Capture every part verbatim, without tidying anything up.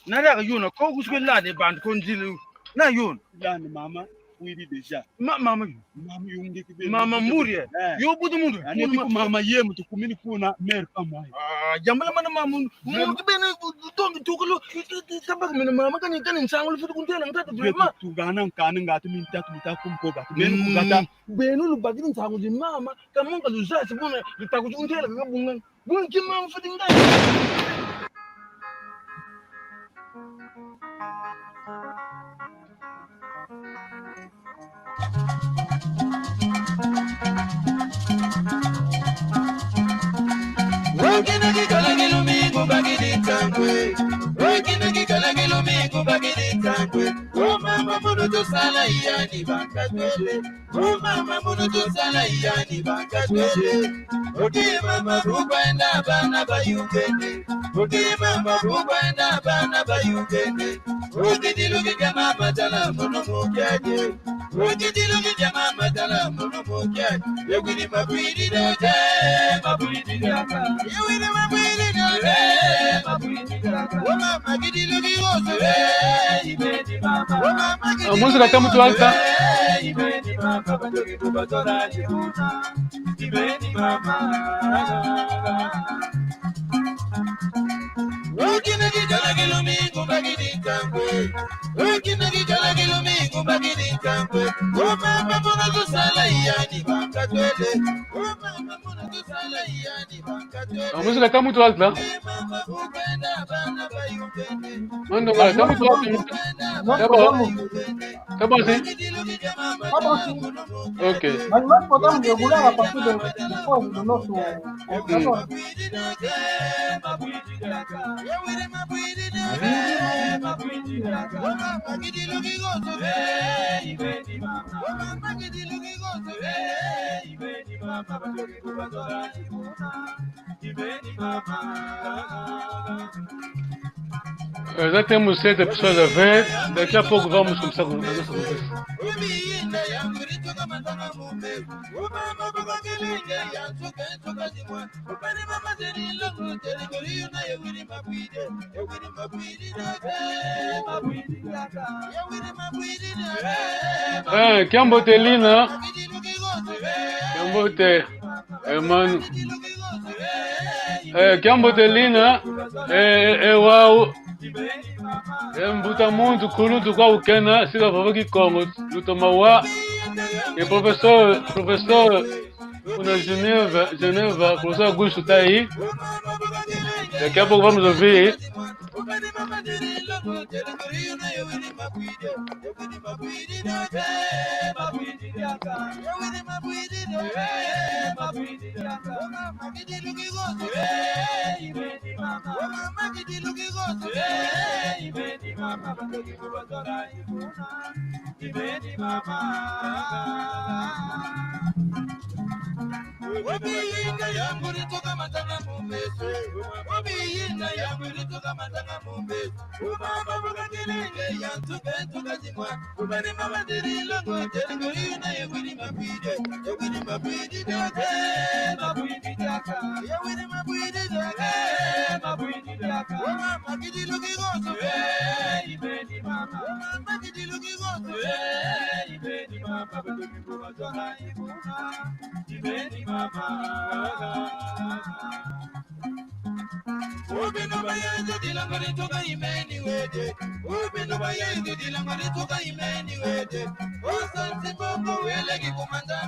Na diaka yona, ko kusi kwe lani bantu ko nzila. Na yona. Lani mama, wiri déjà. Ma, mama yo. Mama yo nge kibeni. Mama muri, eh. Eh. Yo buta muntu. Ani kuna ku ma- mama ye muntu kumini kuna mer kama. Ah, jambala mana mama. Muntu kibeni, tongi tukalo. Kamba mina mama kani, kani nsangu lu fitu kuntela ngata tu ma. Tugana nkani ngatu mintatu mita kumpo gatu. Beni kugata. Beno lubakidi nsangu zi mama, kamonga luzasi bona, lutakuzi kuntela kaka bunga. Bunga ki mama fadi ngai. Wakina kikala kilumingu bakidi ntangwe. Wakina kikala kilumingu bakidi ntangwe. O mama mono tusala yani bakatwele. O mama mono tusala yani bakatwele. Odi mama bukwenda bana bayukene. Odi mama bukwenda bana bayukene. Odi diluki dia mama tala mono mukiaje. Odi diluki dia mama tala mono mukiaje. Yewini mabwidi dote, mabwidi dote. Yewini mabwidi dote, mabwidi dote. O mama kidiluki gozo. Eh, ibeni mama. O mama kidiluki gozo. A música tá muito alta. A música tá muito alta. Mano, tá muito alta. Tá bom. Tá bom, sim. Tá bom, sim. Ok. Mas nós podemos regular a partir de, depois do nosso computador. Eh, já temos sete pessoas a ver. Daqui a pouco vamos começar com a nossa conversa. Eh, kiambote Lina. Kiambote, eh, mano. Eh, kiambote Lina. Eh, eh, eh, wau. Eh, mbuta muntu, kuluntu kwa ukena, sila vava Kikongo, lutoma wa. Eh, professor, professor, kuna Geneva, Geneva, professor Augusto tá aí. Daqui a pouco vamos ouvir.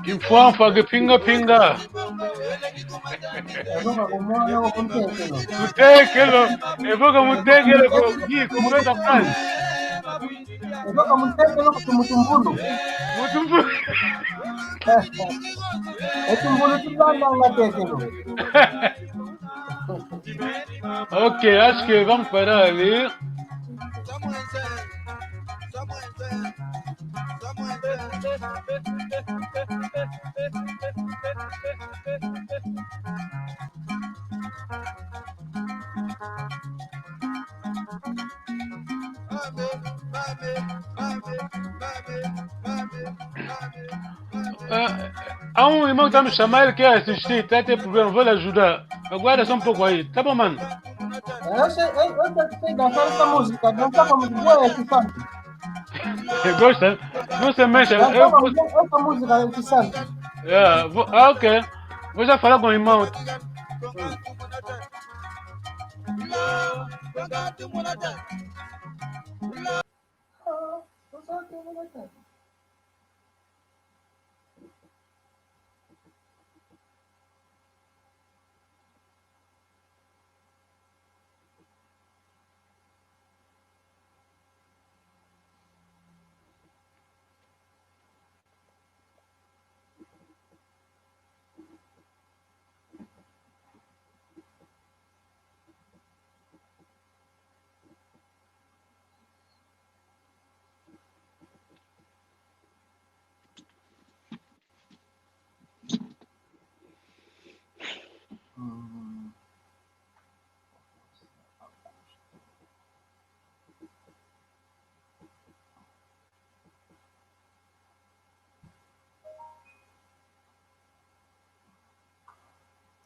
Kimfwamfwa, kipingapinga. Lutekelo, evoka mutekelo ko, gi, ko mukata pasi. Evoka mutekelo ko mutumbulu. Mutumbulu. Etumbulu tubanda nga tekelo. Ok, acho que vamos parar ali. Ah, há um irmão que tá me chamando, ele quer assistir, tá, tem problema, vou lhe ajudar. Aguarda só um pouco aí, tá bom, mano? Eu sei, eu, eu sei dançar essa música, dançar como boa é que sabe. Gosta? Não se mexe. Dançar eu como boa essa música é que sabe. Yeah, vou, ah, ok. Vou já falar com o irmão.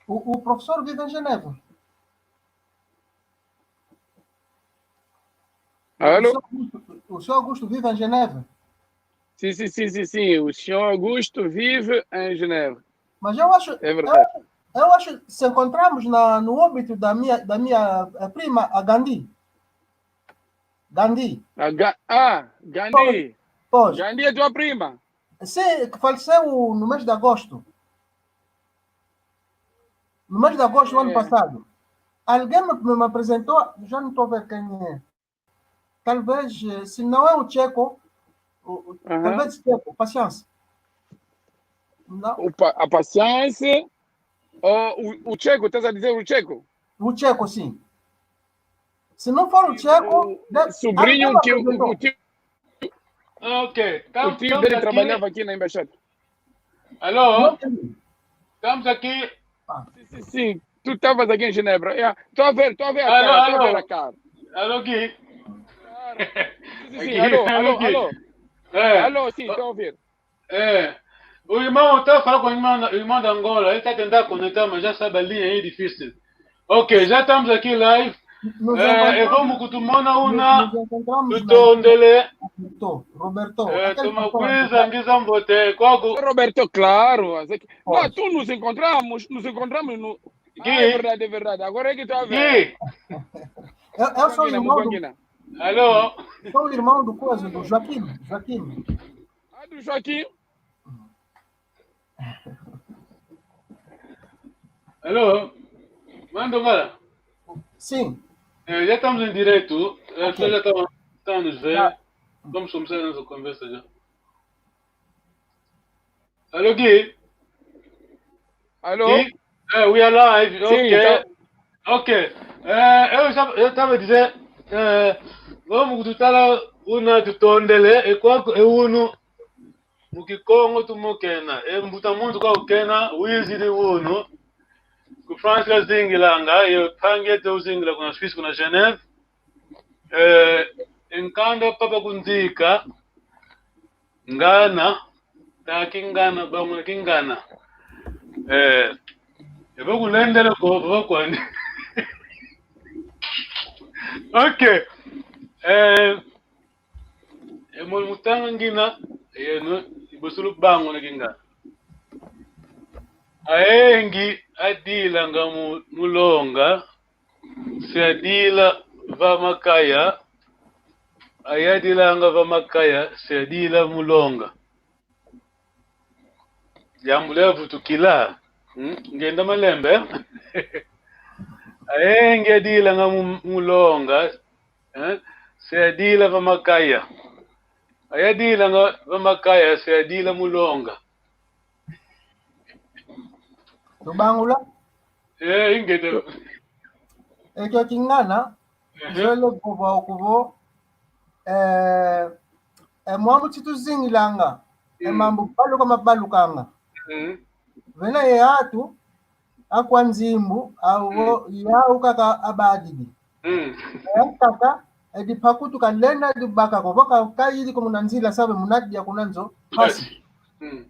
O, o professor vive em Genebra. Alô? O senhor Augusto, o senhor Augusto vive em Genebra? Sim, sim, sim, sim, sim. O senhor Augusto vive em Genebra. Mas eu acho, é verdade. Eu, eu acho, se encontramos na, no óbito da minha, da minha, eh, prima, a Gandhi. Gandhi. A Ga-, ah, Gandhi. Pois. Gandhi é tua prima? Sim, que faleceu no mês de agosto. No mês de agosto do ano passado. Alguém me, me, me apresentou, já não estou a ver quem é. Talvez, eh, se não é o Tcheco, o, o, talvez Tcheco, Paciência. Não. O Pa-, a Paciência, o, o, o Tcheco, estás a dizer o Tcheco? O Tcheco, sim. Se não for o Tcheco, o deve, sobrinho alguém me apresentou. Ah, ok. O tio dele trabalhava aqui na embaixada. Alô? Estamos aqui. Sim, sim, sim. Tu estavas aqui em Genebra. Yeah. Estou a ver, estou a ver a cara, estou a ver a cara. Alô, Gui? Sim, sim, sim. Alô, alô, alô. É. Alô, sim, estou a ouvir. É. O irmão, tá falando com o irmão, irmão da Angola, ele tá tentando conectar, mas já sabe, a linha é difícil. Ok, já estamos aqui live. Eh, e vamos kutumona una, tutondele. Roberto, Roberto. Eh, toma kwiza, ngiza mbote, kwaku. Roberto, claro. Não, tu nos encontramos, nos encontramos no... Ah, é verdade, é verdade. Agora é que estou a ver. Eu, eu sou irmão do... Alô? Sou irmão do coisa, do Joaquim, Joaquim. Ah, do Joaquim? Alô? Manda, manda. Sim. Eh, já estamos em direto. As pessoas já estão, estão a nos ver. Vamos começar a nossa conversa já. Alô, Gui? Alô? Gui? Eh, we are live. Sim, ok. Então. Ok. Eh, eu já, eu estava a dizer, eh, vamos kututa una tutondele, e kwaku, e unu, mu Kikongo tumokena, e mbuta muntu kwa ukena, wizidi unu. Ku France kazingilanga, ye mpangi eto uzingila kuna Suisse, kuna Genève. Eh, e nkanda papa kunzika, ngana, ta kingana, bamuna kingana. Eh, eba kulendela ko, baba kwandi. Ok. Eh, e mono mutanga ngina, yeno, ibusulu banguna kingana. Ayengi adilanga mu, mu longa, se adila va makaya, ayadilanga va makaya, se adila mu longa. Diambu diavutukila. Hmm? Ngenda malembe. Ayengi adilanga mu, mu longa, eh? Se adila va makaya. Ayadilanga va makaya, se adila mu longa. Tubangula? Eh, ingeta. Ekyo kingana, zole kuba okubo, eh, E, mwamu tsi tuzingilanga, e, mm, mambu baluka mabalukanga. Mm. Vena ye atu, akwa nzimbu, awo, mm, yau kaka abadidi. Mm. E, kaka, e, dipakutu kalenda dibaka ko, boka kayidi ko muna nzila sabe muna dia kuna nzo, mpasi. Mm.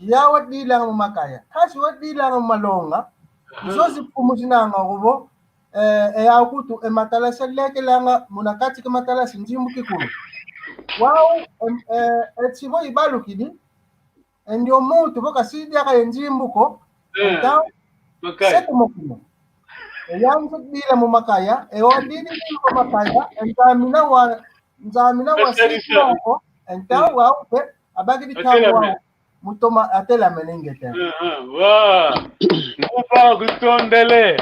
Yau adilanga mu makaya. Kasi wadilanga mu malonga. Aha. Zozi mfumu zinanga kubo, eh, e yau kutu, e matalasi alekelanga muna kati ke matalasi nzimbu kikulu. Wau, em, eh, e tsibo ibalukidi, e ndio muntu bo kasidi aka ye nzimbu ko, eh, enta, makaya. Seku mokimo. E yau nzo dila mu makaya, e wadidi mu makaya, enta mina wa, nza mina wa sisi ko, enta wau pe, abakidi tangu wau. Mutoma atelamene, ingeta. Aham, wa. Nkupa kutondele.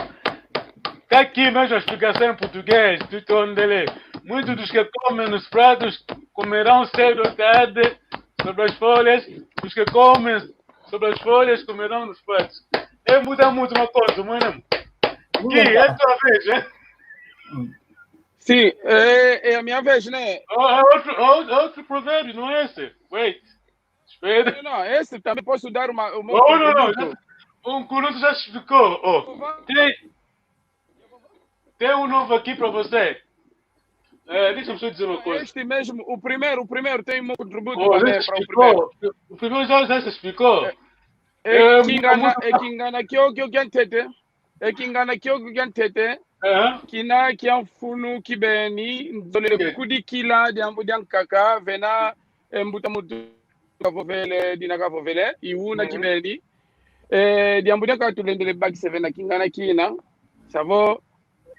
Tá aqui mesmo a explicação em português, tutondele. Muitos dos que comem nos pratos comerão cedo ou tarde sobre as folhas, os que comem sobre as folhas comerão nos pratos. É muda muito uma coisa, mano. Gui, é tua vez, né? Hum. Sim, é, é a minha vez, né? Oh, é outro, é outro, é outro provérbio, não é esse? Wait. Espera. Não, não, esse também posso dar uma, o meu contributo. Não, não, não. O Nkurutu já explicou. Ó, tem, tem um novo aqui pra você. É, deixa-me só dizer uma coisa. Este mesmo, o primeiro, o primeiro tem um contributo também para o primeiro. O primeiro já, já se explicou. É, é, é, kingana, é kingana kiokio kia ntete. E kingana kiokio kia ntete, kina kia mfunu kibeni, nzolele kudikila diambu diankaka, vena, e, mbuta muntu kavovele, dina kavovele, i una kibeni. E, diambu diankaka tulendele bakisa vena kingana kina. Savo,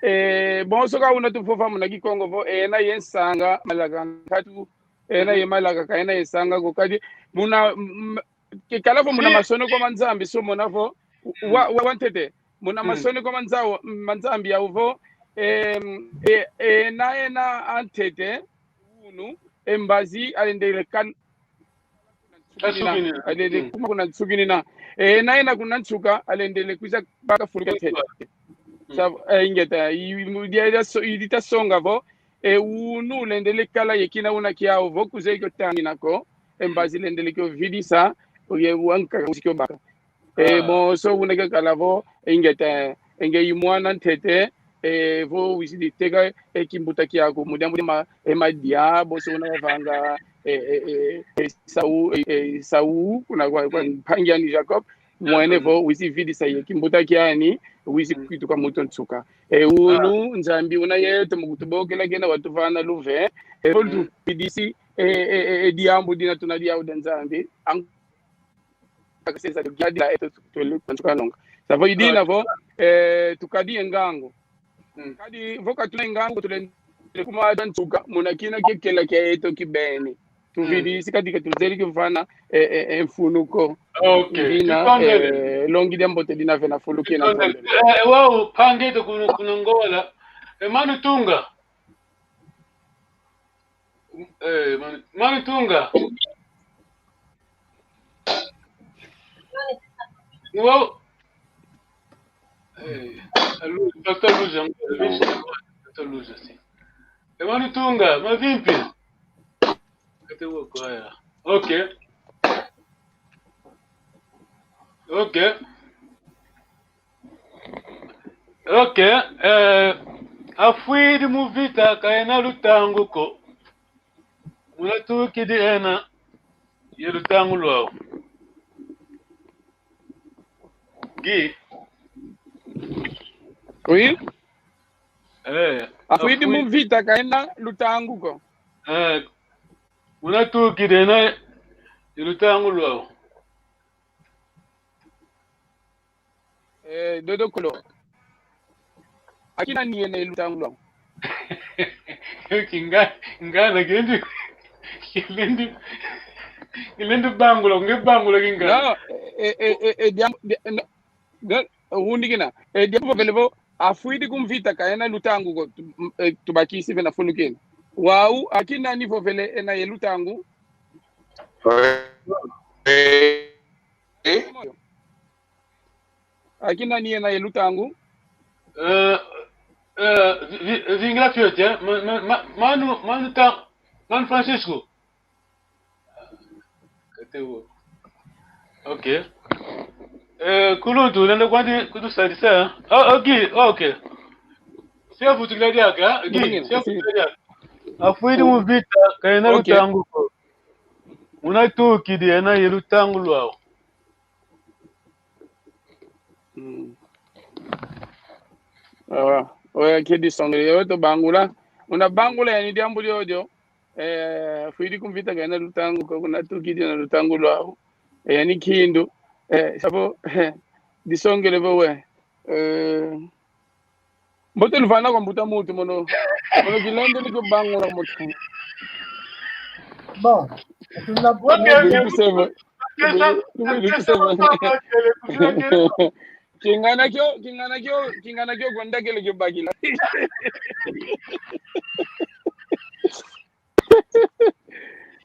e, bonso ka una tuvova muna Kikongo vo, ena ye nsanga, malaka nkatu, ena ye malaka ka ena ye nsanga ko kadi, muna, m-, Ke kala vo muna masoneko ma Nzambi, so mona vo, wa, wa, wa ntete. Muna masoneko ma Nza-, ma Nzambi yau vo, em, e, e, ena, ena a ntete, unu, e mbazi, alendele kan-, alendele kuma kuna nsukinina. E, ena, ena kuna nsuka, alendele kwiza baka fulu kia ntete. Sa, e, ingeta, i, i, mu-, dia, dia so-, i, dita songa vo, e, unu ulendele kala ye kina una kiau vo kuzeye kio tangina ko, e, mbazi lendele kio vidisa, oye wankaka kuzi kio baka. E, bonso una kia kala vo, e, ingeta, e, nge i mwana ntete, e, vo wizidi teka, e, kimbuta kiaku, mu diambu dia ma-, e, madia, bonso una wavanga, e, e, e, e, sau, e, e, sau, kuna kwa, kwa mpangi ani Jacob, mwene vo wizi vidisa ye kimbuta kiani, wizi kwituka mutu nsuka. E unu, Nzambi una yeto mu kutubokela kena watuvana luve, e vo luvidisi, e, e, e, e diambu dina tuna diau dia Nzambi, ang-, akaseza tugiadila eto tu-, tuele kwa nsuka nonga. Savo idina vo, e, tukadi ye ngangu. Kadi vo ka tuna ye ngangu, tulendele kuma dia nsuka, muna kina kiekela kia eto kibeni. Tuvidisi kadi ka tuzeli kivana, e, e, e, mfunu ko. Ok. Ina, e, longi dia mbote dina vena fulu kina. Tutondele. E, wau, mpangi eto kuna, kuna Ngola. E, Manu Tunga. Eh, Manu, Manu Tunga. Uau. Eh, a luz, falta a luz, amor. Falta a luz, assim. Eh, Manu Tunga, mas vimpi. Cadê o coisa? Ok. Ok. Ok, eh, afwidi mu vita kayena lutangu ko. Munatukidi ena ye lutangu lwau. Gi. Oui. Eh, afwidi mu vita kayena lutangu ko. Eh, munatukidi ena ye lutangu lwau. Eh, Dodo Kolo. Akina ni ena ye lutangu lwau. Kinga, ngana kendi, kilendi, kilendi bangula, nge bangula kinga. No, eh, eh, eh, eh, diam-, di-, no, no, undi kina. Eh, diambu vovele vo, afwidi ku mvita kayena lutangu ko, tu-, m-, eh, tubakisi vena fulu kina. Wau, akina ni vovele ena ye lutangu. Eh, eh. Akina ni ena ye lutangu. Eh, eh, vi-, vi-, vingila fioti, eh? Ma-, ma-, ma-, manu, manu ta-, manu Francisco. Ok. Eh, kuluntu, lenda kwandi kutusadisa. Ah, ok, ok. Si avutukila diaka, Guy, si avutukila diaka. Afwidi mu vita, ka yena lutangu ko. Una tukidi yena ye lutangu lwau. Mm. Ah, oya kedi songele, yo to bangula. Una bangula yani diambu diodio. Eh, afwidi ku mvita ka yena lutangu ko, kuna tukidi yena lutangu lwau. Eh, yani kindu. Eh, savo, eh, disongele vo we. Eh, mbote luvana kwa mbuta muntu mono. Mono kilende ni kubangula muntu. Bon, tuna... Ok, ok. Tubili kusema. Tubili kusema. Kingana kio, kingana kio, kingana kio kwenda kele kio bakila.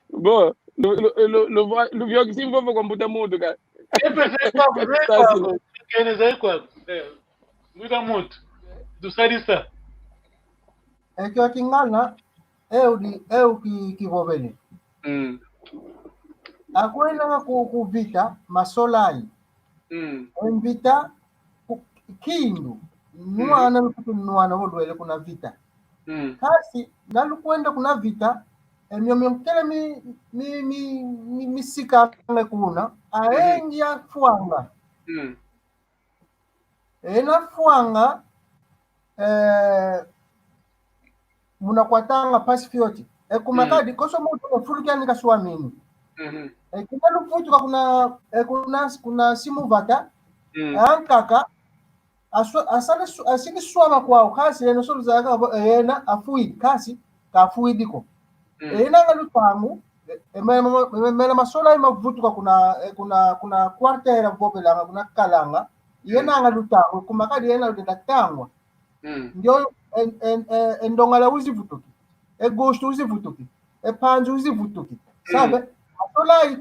Bon, lu, lu, lu, lu, lu, luvioki si mvovo kwa mbuta muntu ka. Epe zai kwaku, zai kwaku. Kene zai kwaku. Eh, mbuta muntu. Tusadisa. Ekio kingana, eu di, eu ki, kivovele. Mm. Akwendanga ku, ku vita, masolai. Mm. E mvita, ku, kindu. Mm. Nwana lukutu nwana vo lwele kuna vita. Mm. Kasi, na lukwenda kuna vita, e miomio nkele mi, mi, mi, mi, misikanga kuna, aengi afwanga. Mm. Ena afwanga, eh, muna kwatanga mpasi fioti. E kuma kadi, konso muntu efulu kiani kaswamini. Mhm. E kina luvutuka kuna, e kuna, kuna simu vata, e ankaka, aswa-, asali su-, asiki swama kwau, kasi ena solu zayaka, e ena afwidi, kasi kafwidi ko. Mm. E ena nga lutangu, e, e mela, e mela masolai mavutuka kuna, e, kuna, kuna quartier vovela nga, kuna kalanga. Yena nga lutangu, kuma kadi yena lutenda tangwa. Mm. Ndio, en, en, en, e ndongala uzivutuki. E gosto uzivutuki. E panzi uzivutuki. Mm. Sabe? Masolai,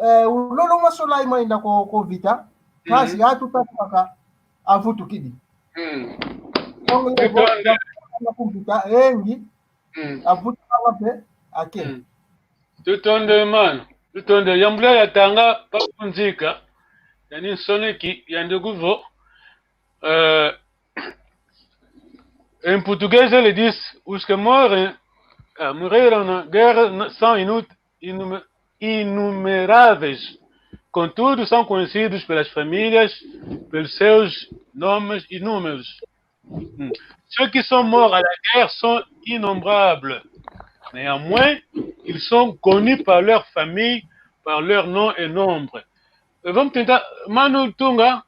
e, ulolo masolai maenda ko, ko vita. Kasi atu tatu kaka avutukidi. Mm. Donc, e, bo-, na ku vita, engi, Mm. Avutukanga mpe, ake. Mm. Tutonde, mana. Tutonde. Yambula yatanga pa kunzika. Yani nsoneki, yandi kuvo. Eh, em português ele diz, os que morrem, ah, morreram na guerra na, são inut-, inume-, inumeráveis. Contudo, são conhecidos pelas famílias, pelos seus nomes e números. Hmm. Ceux qui sont morts à la guerre sont innombrables. Néanmoins, ils sont connus par leur famille, par leur nom et nombre. Euh, vamos tentar. Mano Tunga.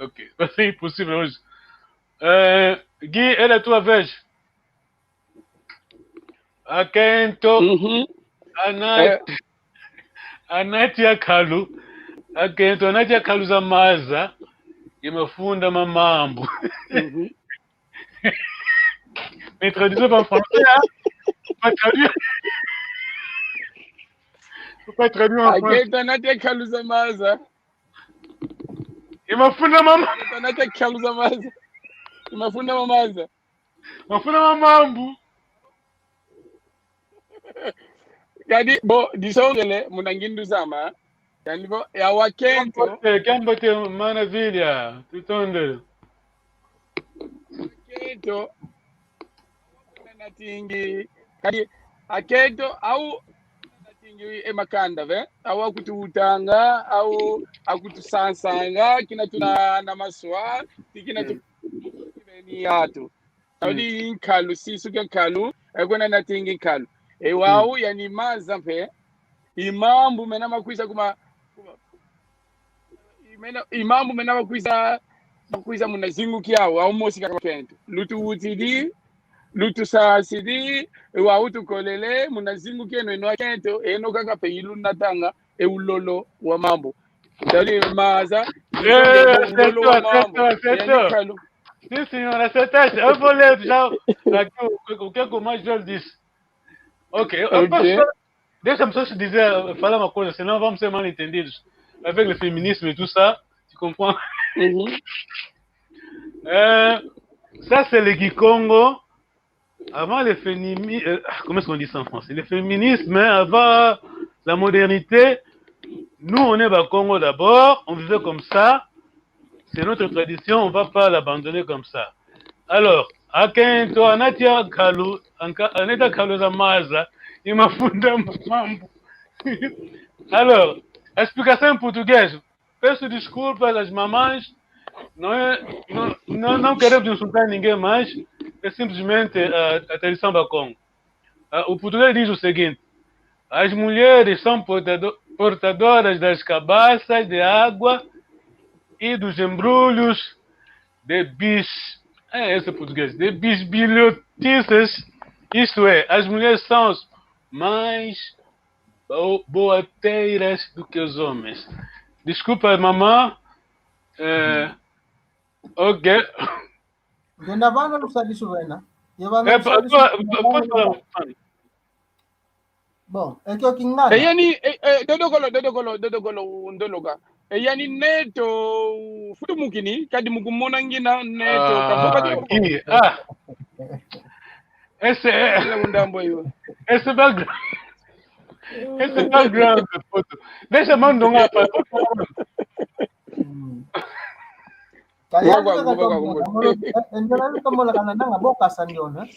Ok, vai ser impossível hoje. Euh, Guy, é da tua vez. Akento, mhm, anati, eh, anati akalu, akento anati akalu za maza, ye mafunda ma mambu. Mhm. Mais traduction en français, hein? Faut pas traduire. Faut pas traduire en français. Akento anati akalu za maza. Ye mafunda ma mambu. Akento anati akalu za maza. Ye mafunda ma maza. Mafunda ma mambu. Kadi, bo, disongele, muna ngindu zama. Yani bo, ya wakento. Kiambote, kiambote, mana Vilia, tutonde. Wakento, natingi, kadi, akento, au, natingi, e makanda, ve? Au akututanga, au akutusansanga, kina tuna na maswa, tikina tu, beni yatu. Audi nkalu, sisu kia nkalu, e kwena natingi nkalu. E wau, yani maza mpe, i mambu mena makwiza kuma, kuma, i mena, i mambu mena makwiza, makwiza muna zingu kiau, au mosi kaka kento. Lutuwutidi, lutusasidi, e wau tukolele, muna zingu kieno eno akento, eno kaka mpe ilunatanga, e ulolo wa mambu. Tali maza, eh, ulolo wa mambu. Sim, senhora, você tá, eu vou ler já. Aqui, o, o que é que o mais velho disse? Ok, eu, eu posso, deixa-me só te dizer, falar uma coisa, senão vamos ser mal entendidos. Avec le féminisme et tout ça, tu comprends? Mhm. Euh, ça, c'est le Kikongo. Avant le fémini-, euh, ah, comment est-ce qu'on dit ça en français? Le féminisme, hein, avant, la modernité. Nous, on est Bakongo d'abord, on vivait comme ça. C'est notre tradition, on va pas l'abandonner comme ça. Alors, akento anati a kalu, anka-, anati a kalu za maza, i mafunda mambu. Alors, explicação em português. Peço desculpas às mamães, não é, não, não, não queremos insultar ninguém, mas é simplesmente a, a tradição Bakongo. Ah, o português diz o seguinte: as mulheres são portado-, portadoras das cabaças de água e dos embrulhos de bis-, é esse português, de bisbilhotices, isto é, as mulheres são mais bo-, boateiras do que os homens. Desculpa, mamã. É, ok. Ngenda vana lusadisu vena. Ye vana lusadisu vena. Bon, ekyo kingana. E yani, e, e, dodokolo, dodokolo, dodokolo, ndoloka. E yani neto, futumukini, kadi mu kumona ngina neto, ah, kavoka di-, ah. Ese, ese background. Ese background photo. Deixa mano ndonga pa. Mm. Kaya boka, boka, boka. Endela luka mola kana nanga boka sandiona.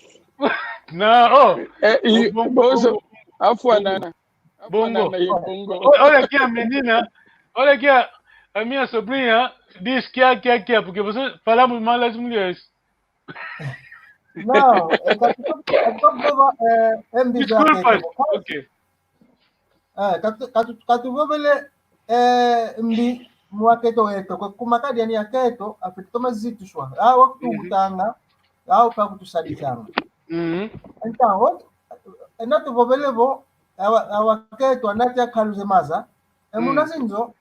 Na, oh. Eh, i, bongo, bonso, bongo. Afwanana. Bongo. Afwanana ye bongo. O-, olha aqui a menina. Olha aqui a, a minha sobrinha diz que há, que há, que há, porque vocês falamos mal as mulheres. Não, é que a pessoa, a pessoa, é, é, desculpa, ok. É, katu-, katu-, katuvovele, eh, mbi mu akento eto, kwa kuma kadi ani akento, afite toma zituswa. Awa kututanga, awa kakutusadisanga. Mhm. Então, o-, ena tuvovele vo, awa, awa akento, anati akaluze maza. E muna zinzo,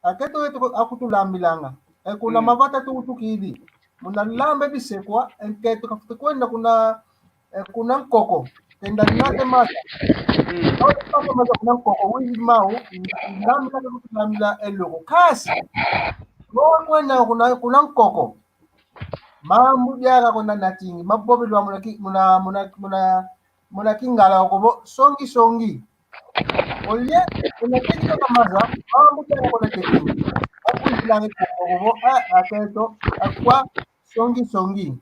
akento eto akutulambilanga. E kuna mavata tukutukidi. Muna lambe bisekwa, e nkento kafute kwenda kuna, eh, kuna nkoko. Kenda nate mata. Mm. Au, papa mata kuna nkoko, wizi mau, nambila, nambila eloko. Kasi, mo kwenda kuna, kuna nkoko. Mambu diaka kuna natingi, mavovelwa muna ki-, muna, muna, muna, muna Kingala okobo, songi, songi. Olie, kuna kiti kaka maza, mambu diaka kuna kiti. Aku ilangi okobo, ah, akento, akwa, songi, songi.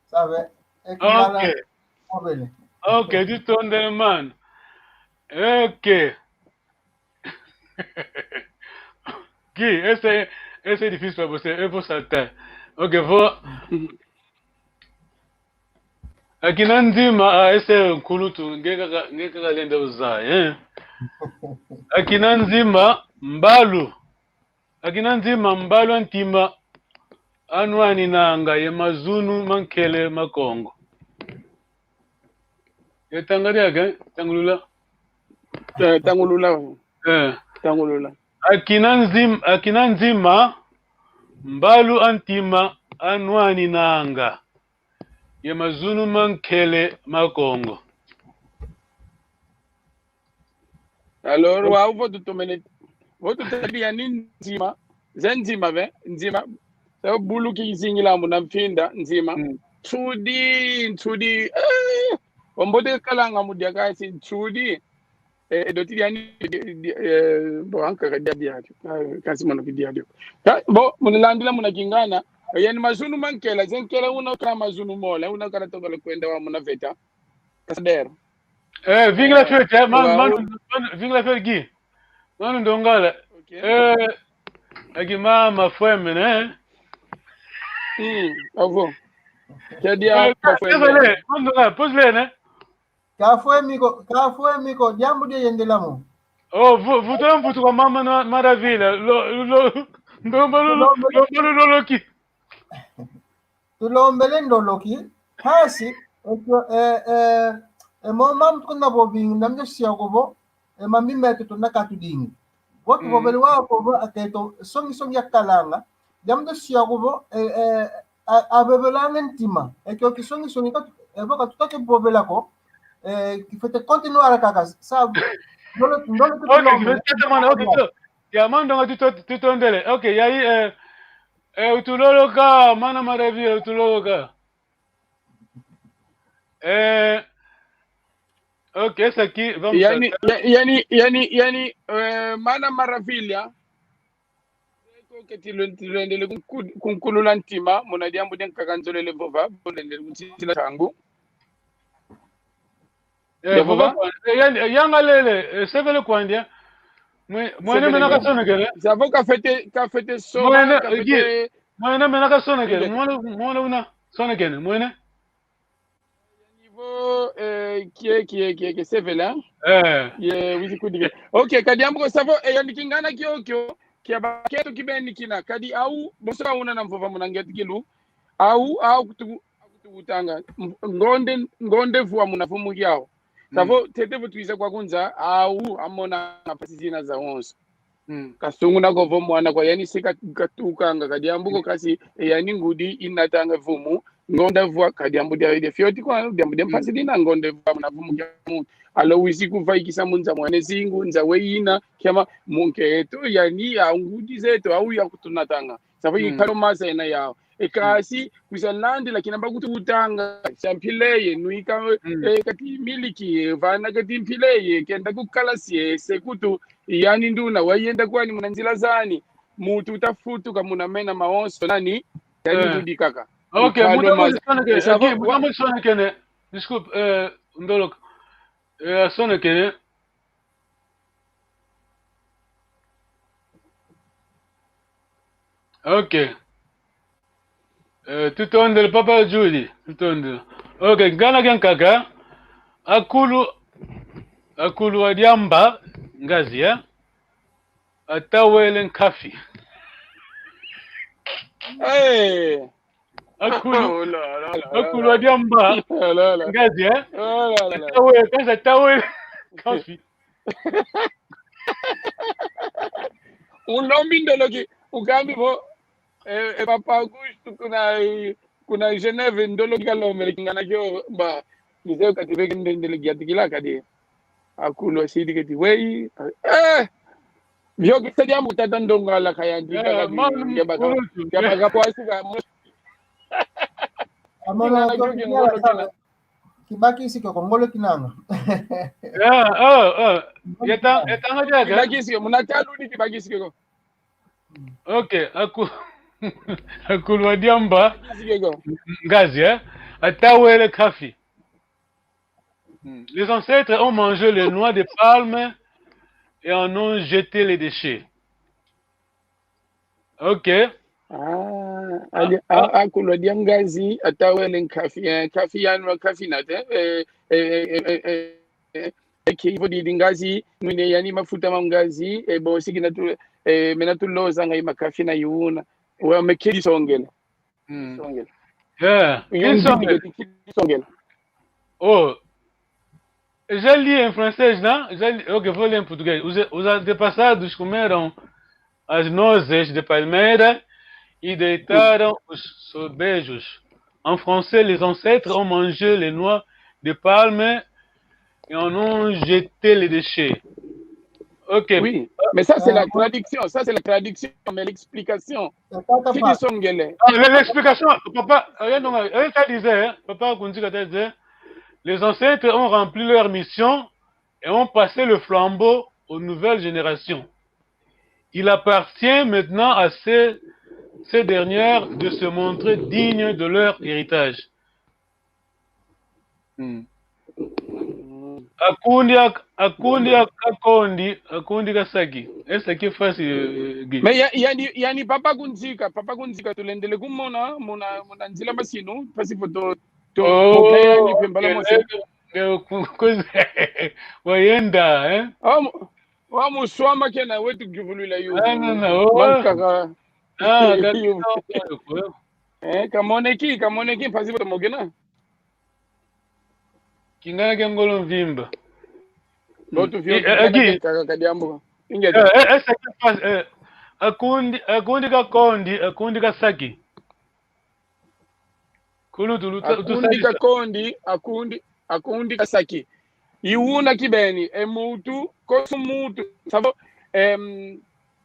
Sabe? E Kingala, ok. Obele. Ok, tutondele, man. Ok. Gui, esse, esse é difícil pra você. Eu vou saltar. Ok, vou. Akina Nzima, ah, esse é o Nkulutu, nge kaka, nge kaka lenda uzaya, eh? Akina Nzima, mbalu. Akina Nzima, mbalu a ntima anwaninanga ye mazunu mankele ma Kongo. Ye tanga diaka, tangulula. Eh, tangulula. Eh. Tangulula. Akina Nzim-, akina Nzima, mbalu a ntima anwaninanga ye mazunu mankele ma Kongo. Alors, wau vo tutomene, vo tutadi yani nzima, ze nzima ve, nzima, se bulu kizingila muna mfinda, nzima. Mm. Nsudi, nsudi, eh, ombote kalanga mu diaka si nsudi, eh, doti diani, di-, di-, eh, bo ankaka dia dia, eh, kasi mono ki dia dia. Ka-, bo, munilandila muna Kingana, eh, yani mazunu mankela, ze nkela una kala mazunu mola, una kala tokala kwenda wa muna veta. Kasadero. Eh, vingila fioti, eh, man, man, man, vingila fioti Gui. Manu Ndongala. Ok. Eh, aki mama fweme, ne? Hmm, avo. Kia dia, eh, mama fweme. Désolé, manu Ndongala, pose le, ne? Kafwemi ko, kafwemi ko, diambu dia yendela mo. Oh, vu-, vutu, vutu kwa mama na, maravilha. Lo, lo, ndomba lo, ndomba lo, lo, lo ki. Tulombele ndoloki, kasi, e, e, e, e, mo mambu tukuna vovingi, na mjo sia ko vo, e, mambi meto tuna katudingi. Vo tuvovele wau ko vo, aketo, songi songi akalanga, na mjo sia ko vo, e, e, a, avevelanga ntima, e, kio kisongi songi katu, e, vo katutaki vovela ko, e, kifwete continuar kaka, sa, ndolo, ndolo. Ok, tulombele. Kifwete tata mwana, ok, so, ya, mwana ndonga tuto-, tutondele. Ok, ya, e, Eh, utuloloka, mana maravilha, utuloloka. Eh, Ok, essa aqui, vamos yani, saltar. Ya-, yani, yani, yani, eh, mana maravilha. Eko keti lwen-, lwendele kunku-, kunkulula ntima, muna diambu dia nkaka nzolele vova, lwendele kuntila tangu. Eh, vova? Vova kwandi, eh, ya-, yangalele, eh, sevele kwandi, eh. Mwe-, mwene mena kasonekene. Savo kafete, kafete soma, mwene, kafete. Mwene mena kasonekene. Mwene, mwene una sonekene, mwene. Niveau, eh, kie, kie, kie, kie, sevele, hein? Eh. Ye, wizi kudike. Ok, kadi ambu ko savo, eh, yani kingana kiokio, kia bakento kibeni kina. Kadi au, bonso ka una na mvova muna ngeti kilu. Au, au kutu-, kutukutanga. M-, ngonde, ngonde vwa muna vumu kiau. Savo, mm, tete vo twiza kwa kunza, au, amona mpasi zina zawonso. Mm. Kasunguna ko vo mwana kwa yani si ka-, katukanga ka diambu ko kasi, e yani ngudi inatanga vumu, ngonda vwa ka diambu dia, dia fioti kwa, diambu dia mpasi dina ngonda vwa muna vumu kia muntu. Alo wizi kuvaikisa mu nza mwane zingu, nza we ina, kiama munketo, yani ya ngudi zeto, au ya kutunatanga. Savo ikalo masa ena yao. E kasi, kwiza landila kina bakututanga, sia mpila ye, nwika, e, kati miliki, e, vana kati mpila ye, kenda ku kalasi ye, se kutu, yani nduna, wayenda kwani muna nzila zani, mutu utafutuka muna mena mawonso, nani, yani ndudi kaka. Ok, muta muzisonekene, Guy, muta muzisonekene. Desculpe, eh, ndoloka. Eh, asonekene. Ok. Eh, tutondele, Papa Julie, tutondele. Ok, ngana kiankaka. Akulu, akulu wa diamba, ngazi, eh? Atawele nkafi. Eh. Akulu, oh, là, là, là, akulu wa diamba, ngazi, eh? Oh, là, là, là. Atawele, kaza atawele nkafi. Ulombi ndoloki, ukambi vo, eh, eh, Papa Augusto kuna, eh, kuna Genève ndoloki kalombele kingana kio, ba, mizeo kati veke ndendele giatikila kadi. Akulu asidi keti wei, eh, vio kisa diambu tata ndongo ala kayandi, eh, kaka di, man, ya baka, ya baka kwasi ka mo. Amono, kingana kio kingolo kina. Kibakisi kiokio, ngolo kinanga. Ah, ah, ah. Yeta, yeta nga jaga. Kibakisi kiokio, muna talu ni kibakisi kiokio. Ok, aku-, akulu wa diamba. Kibakisi kiokio. Ngazi, eh? Atawele nkafi. Hmm. Les ancêtres ont mangé les noix de palme et en ont jeté les déchets. Ok. Ah, ah, ali, ah, ah, akulu wa dia ngazi, atawele nkafi, eh, nkafi yanwa, nkafi nate, eh, eh, eh, eh, eh, eh, eh, eki vo didi ngazi, nwine yani mafuta ma ngazi, eh, bon, siki natu, eh, mena tulozanga i makafi na yuna. Wa mekedi songela. Mm. Songela. Yeah. Yo, insongela. Songela. Oh, já li em francês, não? Já li, ok, vou ler em português. Os, os antepassados comeram as nozes de palmeira e deitaram os sobejos. En français, les ancêtres ont mangé les noix de palme et en ont jeté les déchets. Ok. Oui, mais ça, c'est la traduction. Ça, c'est la traduction, mais l'explication. Fidi songele. Ah, le-, l'explication, papa, euh, non, euh, ça disait, hein, papa Kunzika disait, les ancêtres ont rempli leur mission et ont passé le flambeau aux nouvelles générations. Il appartient maintenant à ces, ces dernières de se montrer dignes de leur héritage. Mm. Akundi ak-, akundi ak-, akondi, akundi kasaki. Esaki fasi, eh, gi. Mais ya-, yani, yani papa Kunzika, papa Kunzika tulendele kumona, muna, muna nzila masinu, pasi foto, to, oh, yani pembala ok, mosi. Eh, ku-, ku-, wayenda, eh? Ah, mu-, Wa muswama kena wetu kivulwila yu. Ah, non, non, oh. Mankaka. Ah, yu. Eh, kamoneki, kamoneki, mpasi boto mokena. Kingana kia ngolo mvimba. Botu fio, eh, eh, kingana kia nkaka ka diambu. Ingeta. Eh, eh, eh, saki pas-, eh, akundi, akundi kakondi, akundi kasaki. Kulu tulu-, akundi kakondi, akundi, akundi kasaki. I una kibeni, e mutu, kosu mutu. Savo, em,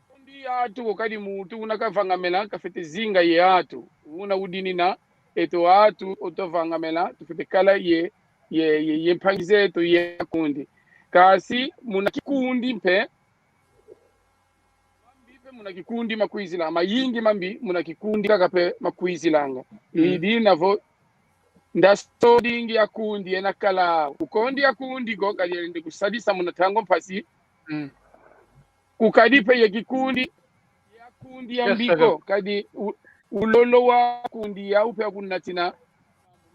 kundi atu, okadi mutu, una kavangamena, kafete zinga ye atu. Una udinina, eto atu, oto vangamena, tufete kala ye, ye, ye, ye mpangi zeto ye akundi. Kasi muna kikundi mpe, mambi mpe muna kikundi makwizila, mayingi mambi muna kikundi kaka mpe makwizilanga. Mm. I dina vo ndasodingi akundi yena kala. Ukondi akundi ko, kadi yalendi kusadisa muna ntangu mpasi. Mm. Kukadi mpe ye kikundi, ye akundi ya mbiko, kadi u-, ulolo wa akundi yau mpe akunatina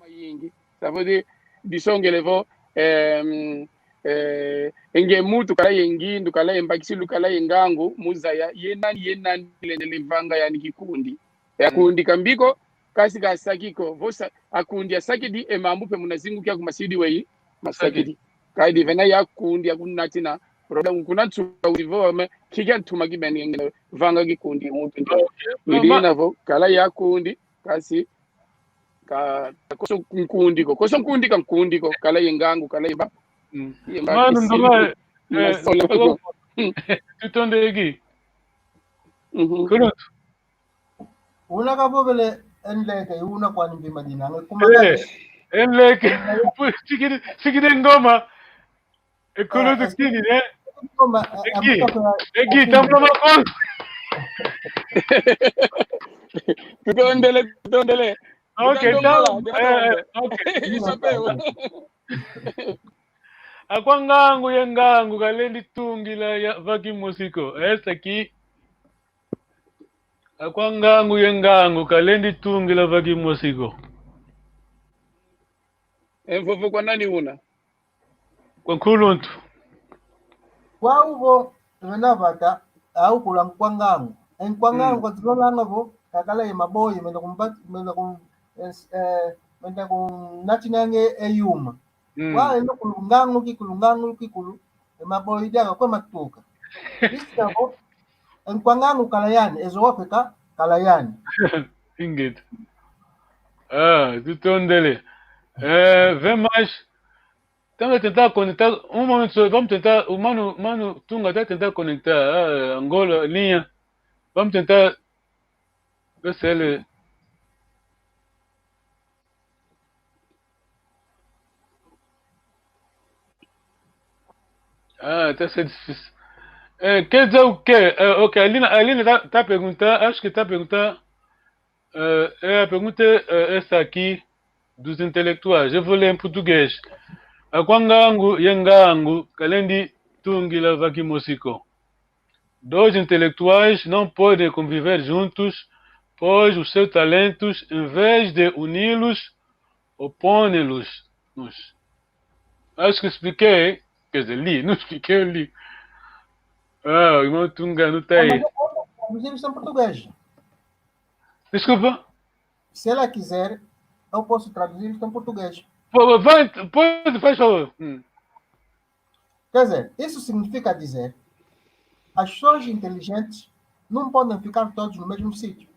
mayingi. Savo de disongele vo, em, eh, e nge muntu kala ye ngindu, kala ye mbakisilu, kala ye ngangu, mu zaya, ye nani, ye nani lendele vanga yani kikundi. E akundi ka mbiko, kasi kasaki ko. Vo sa-, akundi asakidi, e mambu mpe muna zingu kia kumasidi weyi, masakidi. Kadi vena ye akundi akunatina problème kuna nsuka uti vo, me, kikia ntuma kibeni ngene vanga kikundi muntu ndi. Ok. I dina vo, kala ye akundi, kasi ka, ka koso nkundi ko. Koso nkundi ka nkundi ko. Kala ye ngangu, kala ye mba-, mm, ye mba-, manu ndonga, eh, solo ko. Tutondegi. Mhm. Kuluntu. Una kavovele e nleke, una kwani mbi madina. Nge kuma, eh, kake. E nleke. Sikidi, sikidi ngoma. E kuluntu, eh, eh, kini, eh? Ngoma, eh, egi, eh, egi, tambula makongo. Tutondele, tutondele. Ok, tutondele, tam-, eh, eh, ok. Iso pe. Akwa ngangu ye ngangu kalendi tungila ya, va kimosi ko. Esa ki. Akwa ngangu ye ngangu kalendi tungila va kimosi ko. E mvovo kwa nani una? Kwa nkuluntu. Kwa uvo, vena vata, au kula nkwa ngangu. E nkwa ngangu, mm, kwa zolanga vo, kakala ye maboyi, menda kumbat-, menda kum-, eh, eh, menda kunatinange e yuma. Mm. Wa eno kulungangu kikulu, ngangu kikulu, e maboyi diaka kwe matuka. Isi avo, e nkwa ngangu kala yani, e zowa mpe ka, kala yani. Ingeta. Ah, tutondele. Eh, vemash. Tanga tenta conectar, um momento só, vamos tentar, o mano, mano Tunga tá tentar conectar, ah, Angola, linha. Vamos tentar ver se ele Ah, tá sendo difícil. É, quer dizer o quê? É, ok, a Lina, a Lina tá, tá a perguntar, acho que tá a perguntar, é, é, a pergunta é, é essa aqui, dos intelectuais. Eu vou ler em português. Akwa ngangu ye ngangu kalendi tungila va kimosi ko. Dois intelectuais não podem conviver juntos, pois os seus talentos, em vez de uni-los, opõe-los. Acho que expliquei, quer dizer, li, não expliquei, eu li. Ah, o irmão Tunga não tá aí. Ah, mas eu posso traduzir isto em português. Desculpa? Se ela quiser, eu posso traduzir isto em português. Pô, vai, pode, faz favor. Hum. Quer dizer, isso significa dizer, as pessoas inteligentes não podem ficar todos no mesmo sítio.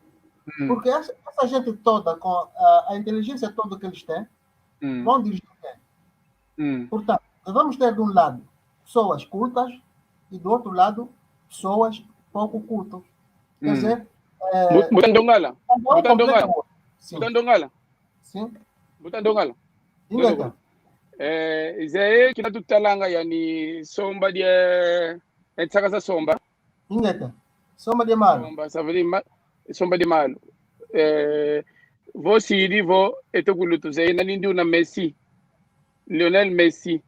Hum. Porque essa, essa gente toda, com a, a inteligência toda que eles têm, hum, vão dirigir quem? Hum. Portanto, nós vamos ter de um lado pessoas cultas e do outro lado pessoas pouco cultas. Quer dizer, é, Bu-, Mbuta Ndongala. Cada um completa o outro. Sim. Mbuta Ndongala. Sim. Mbuta Ndongala. Ingeta. Eh, izeye kina tutalanga yani somba dia, eh, nsaka za somba. Ingeta. Somba dia malu. Somba, ça veut dire ma-, somba dia malu. Eh, vo sidi vo eto kulu tuzeye nani ndiuna Messi. Lionel Messi.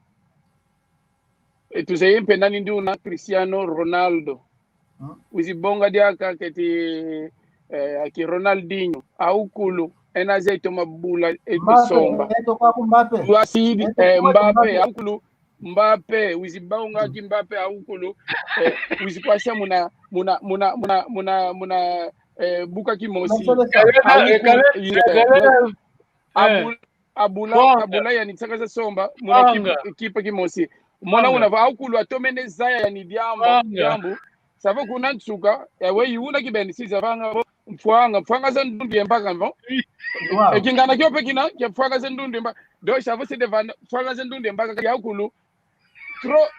E tuzeye mpe nani ndiuna Cristiano Ronaldo. Hmm. Wizi bonga diaka keti, eh, aki Ronaldinho, au kulu, ena zeye toma bula, e, Mbappe, somba. Eto kwa ku Mbappe. Wasidi, eto eh, kwa Mbappe, Mbappe. Au kulu, Mbappe, wizi bonga ki Mbappe, au kulu, eh, wizi kwasa muna, muna, muna, eh, buka kimosi. Muna seleka. Au kulu, eh, eh, abula, abula yani nsaka za somba, muna kipa, kipa kimosi. Mona una vo au kulu atomene zaya yani diambu, diambu. Savo kuna nsuka, ewe i una kibeni si zavanga vo, mfwanga, mfwanga za ndundu ye mbaka vo. E kingana kio mpe kina, kia mfwanga za ndundu ye mbaka. Donc, savo si devana, mfwanga za ndundu ye mbaka, ya au kulu. Trop,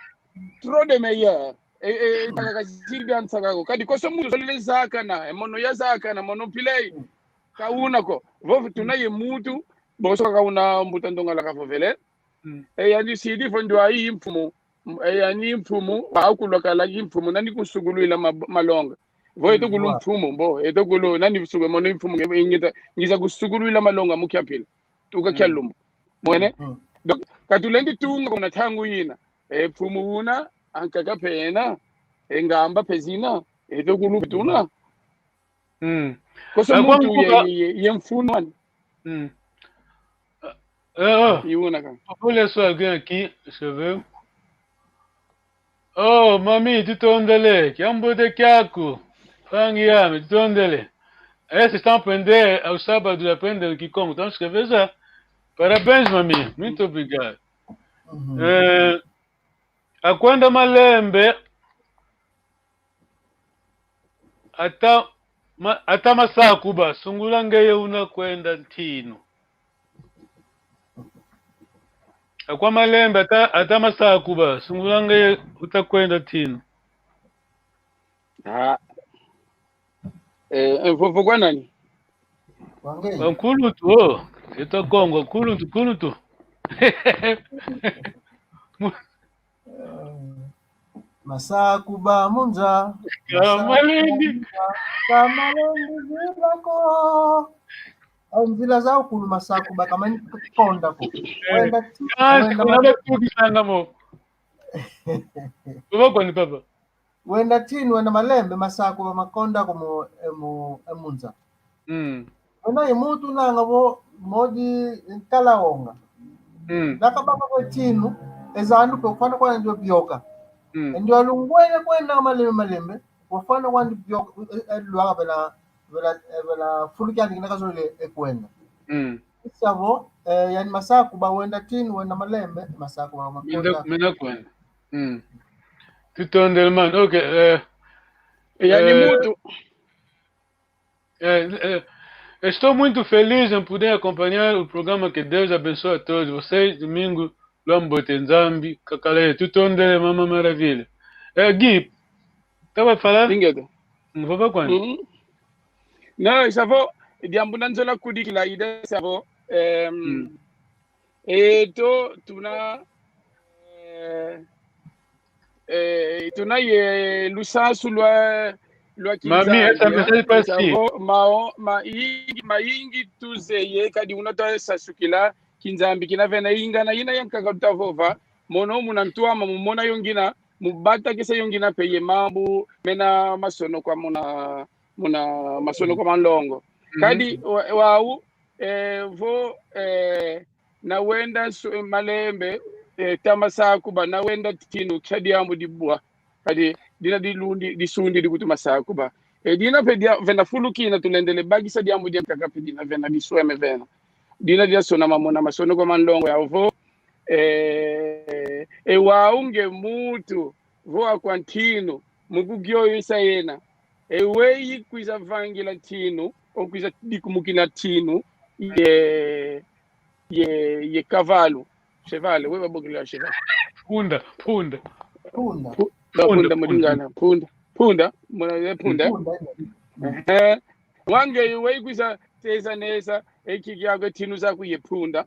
trop de meilleur. E, e, nsaka kazidi nsaka ko. Kadi koso muntu zolele zakana, e mono ya zakana, mono mpilei. Ka una ko. Vo tuna ye muntu, boso ka una Mbuta Ndongala kavovele. Mm. E, yani sidi vo ndwayi mfumu. M-, e, yani mfumu, wa kulwa kala ki mfumu, nani kusukulwila ma-, malonga. Vo eto kulu mfumu, mbo, eto kulu, nani suku, mono mfumu, nge-, ngita, ngiza kusukulwila malonga mu kia mpila. Tuka kia lumbu. Mwene? Mm. Donc, katulendi tunga kuna ntangu yina. E, mfumu una, ankaka pena, e, ngamba pe zina, eto kulu tuna. Mm. Koso muntu ye, ye, ye mfunu wani. Mm. Eh, oh. Iwuna ka. Pour les soins, bien, qui, je veux. Oh, mami, tutondele, kiambote kiaku. Mpangi ame, tutondele. Eh, c'est en aprender au sábado, aprender o Kikongo. Então, escreve já. Parabéns, mami. Muito obrigado. Eh, akwenda malembe, ata, ma-, ata masakuba, sungula ngeye una kwenda ntinu. Akwa malembe, ata, ata masakuba, sungula ngeye uta kwenda ntinu. Ah. Eh, eh, vo, vo kwa nani? Kwa ngeye. Kwa nkuluntu, oh. Eto Kongo, nkuluntu, nkuluntu. Mu- Masakuba munza. Ka malendi. Masakuba munza, ka malendi zila ko. Au mvila za ukulu masakuba kamani konda ko. Eh, wenda ti-, ah, wenda kuna ma- batukisanga mo. Baba kwani papa. Wenda ntinu, wenda malembe, masakuba makonda ko mu, e mu, e munza. Mm. Wena ye muntu nanga vo modi ntala onga. Mm. Nakabaka kwe ntinu, e zandu pe kufwana kwandi ndio bioka. Mm. E ndio alungwele kwenda malembe malembe, kufwana kwandi bioka, e, e, lwaka vela, vela, e, vela fulu kiandi kina kazolele e kwenda. Mm. Isa vo, e, yani masakuba wenda ntinu, wenda malembe, masakuba makonda. Mina, mina kwenda. Mm. Tutondele, mano. Ok, eh, yani eh, muntu. Eh, eh, estou muito feliz em poder acompanhar o programa. Que Deus abençoe a todos vocês. Domingo, lwambote, Nzambi kakala ye. Tutondele, Mama Maravilha. Eh, Guy, tava falando? Ingeta. Vova kwani? Mhm. Não, isa vo, diambu nanzola kudikila ida isa vo, em, mm. Eto tuna, eh, eh, tuna ye lusansu lwa, lwa Kinzambi, esa message eh, pasi. Vo, mao, mayingi, mayingi tuzeye, kadi una twasasukila Kinzambi kina vena ingana ina yankaka tutavova, mono muna ntwama mumona yo ngina, mubatakisa yo ngina pe ye mambu mena masonokwa muna, muna masonokwa ma nlongo. Mhm. Kadi wa-, wau, eh, vo, eh, na wenda nsu-, malembe, eh, ta masakuba, na wenda ntinu kia diambu dibwa. Kadi dina dilundi, disundidi kutu masakuba. Eh, dina pe dia, vena fulu kina tulendele bakisa diambu diankaka pe dina vena disweme vena. Dina diasona mamona masonokwa ma nlongo yau vo, eh, e wau nge muntu, vo akwa ntinu, mu kugioisa yena. E weyi kwiza vangila ntinu, o kwiza dikumukina ntinu, ye, ye, ye kavalu. Cheval, we babokila cheval. Punda, punda. Punda. Pu-, punda, punda, punda. Mulingana, punda. Punda, muna, eh, punda. Punda, eh. Ehe. Wau nge weyi kwiza teza nesa, e ki kiakwe ntinu zaku ye punda.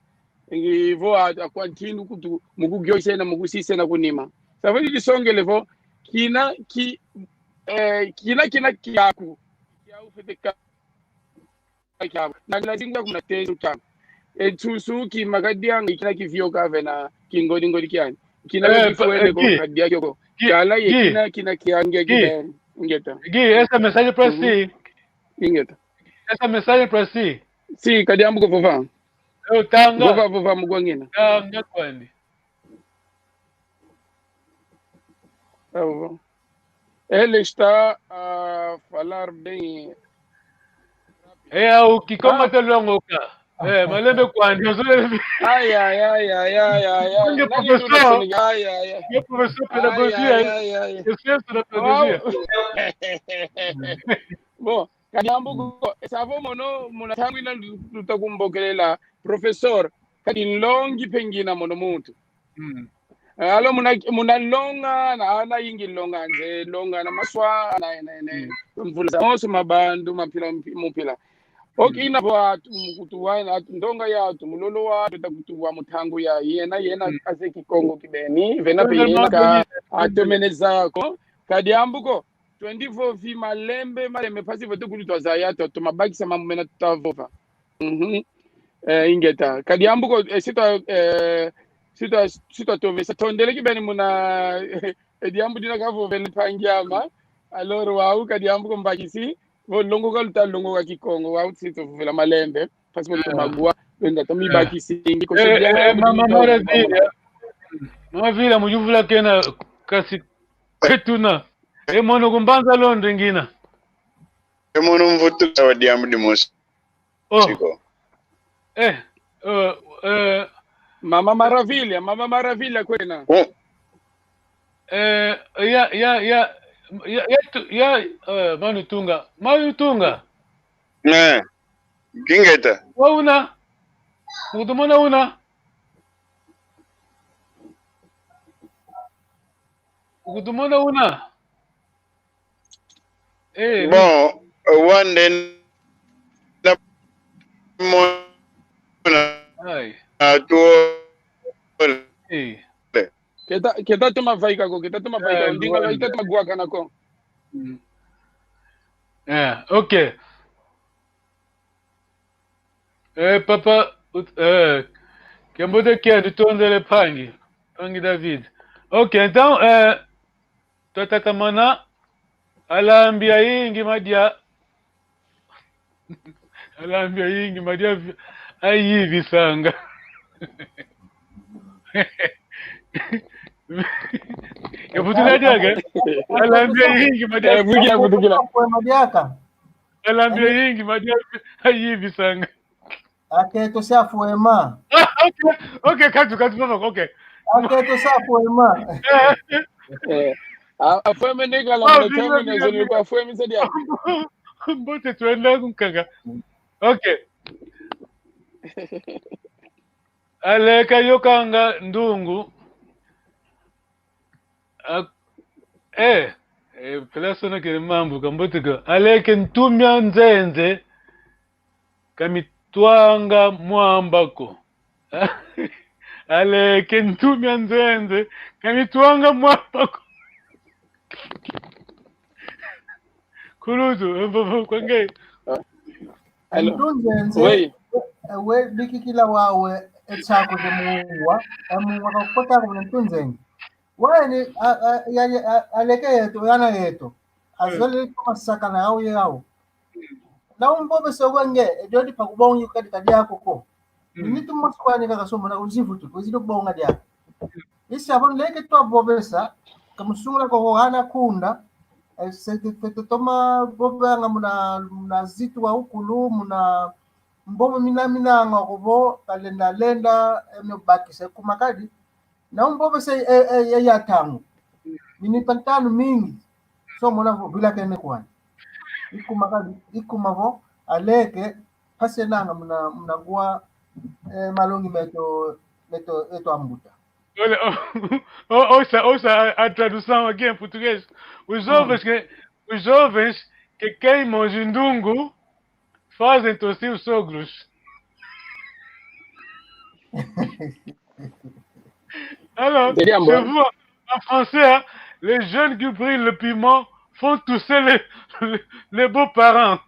Ngi vo a-, akwa ntinu kutu, mu kugioisena, mu kusisena kunima. Sa vo disongele vo, kina ki, eh, kina, kina kiaku. Kiau fete ka-, kiaku. Na, na zinga kuna tezo kiaku. E nsusu ki makadianga, kina kivioka vena kingodi ngodi kiani. Kina eh, kifuele eh, ko, kadia kioko. Kala ye kina, kina kiange, kina, ingeta. Gi, esa message pra si. Ingeta. Esa mensagem pra si. Sim, kadi ambu ko vova. Eu tanga. Vova, vova, mugwangina. Tanga kwandi. Vova. Ele está a falar bem. É, o Kikongo te longoka. É, malembe kwandi, azole. Ai, ai, ai. Nani professor. Ai, ai, ai. Nani professor de pedagogia. Ai, ai, ai. Professor da pedagogia. Bom, kadi ambu ko, sa vo mono, muna ntangu ina luta kumbokelela, professor, kadi nlongi pe ngina mono muntu. Mm. Alo muna, muna longa, na, ana ingi longa, nze longa, na maswa, na, na, na, mm, mvula za moso mabandu, mapila, mpi-, mupila. Ok, ina vo atu mukutu wa, atu ndonga ya atu mulolo wa, atu ta kutu wa mutangu ya, yena, yena, mm, aze Kikongo kibeni, vena pe yena ka, atomene zako. Kadi ambu ko, twendi vovi malembe, malembe, mpasi vo tukulu twazaya, to, tumabakisa mambu mena tutavova. Mhm. Eh, ingeta. Kadi ambu ko, eh, sita, eh, sita, sita tove, sa tondele kibeni muna, eh, diambu dina kavovele mpangi ama. Alors, wau, kadi ambu ko mbakisi, vo longoka luta longoka Kikongo, wau sita vovela malembe, mpasi vo tumagua, lwenda tumi bakisi, ingi ko. Eh, eh, eh, mama Maravilha. Mama Maravilha, muyuvula kena, kasi ketuna. E mono ku Mbanza Londres ngina. E mono mvutu wa diambu dimosi. Oh. Siko. Eh, eh, eh. Mama Maravilha, Mama Maravilha kwena. Oh. Eh, ya, ya, ya, ya, ya, tu, ya, eh, Manu Tunga. Manu Tunga. Ne. Kingeta. Wa una. Ukutumona una. Ukutumona una. Eh, bon, eh, wande na mona. Ai. Atu. Eh. Keta, keta toma vaika ko, keta toma vaika ko. Eh, ndinga wande. Keta toma guakana ko. Mm. Eh, ok. Eh, papa, ut-, eh, kiambote kiandi, tondele mpangi, mpangi David. Ok, então, eh, twatatamana, alambi ayingi madia, alambi ayingi madia, ayivisanga. Yavutukila diaka, alambi ayingi madia. Eh, vukila, vutukila. Poema diaka. Alambi ayingi madia ayivisanga. Aketo sia poema. Ah, ok, ok, katu, katu, papa, ok. Aketo sia poema. Eh, a, a poema ndeka la mwana tamu na zoni kwa poema sadia. Mbote twenda kunkaka. Ok. Aleke yokanga ndungu. A-, eh, eh, pela sona kele mambu kambote ko. Aleke ntumia nzenze, kamitwanga mwamba ko. Aleke ntumia nzenze, kamitwanga mwamba ko. Kulutu, mbobo kwenge. Ah. Allô. Ntu nzenze, oui. E, we bikikila wawe, e tsako de muwa, e muwa kakota ko ntu nzenze. Wani, a, a, ya, ya, a, aleke yeto, yana yeto. Azole kuma sakana yau yau. Na umbovese wenge, e jodi pa kubongi kadi kadi ako ko. Mm. Ni tu masu kwani kaka somo na uzivu tu, uzidu bonga dia. Isi avo nleke twavovesa, kamusungula kwa hana kunda, e, se, te, te, te toma vovanga muna, muna zitu wa ukulu, muna mbomo mina, minanga kuvo, kalenda, lenda, e, mio bakisa, kuma kadi, na umbovesa, e, e, e, ya tangu. Mini pantanu mingi, so mona vo, vila kene kwani. Ikuma kadi, ikuma vo, aleke, pase nanga muna, muna gua, e, malongi meto, meto, eto ambuta. Olha, o, o, ouça, ouça a, a tradução aqui em português. Os jovens que, os jovens que queimam os ndungu fazem tossir os sogros. Alors, je vois en français, hein, les jeunes qui brûlent le piment font tousser les, les, les beaux-parents.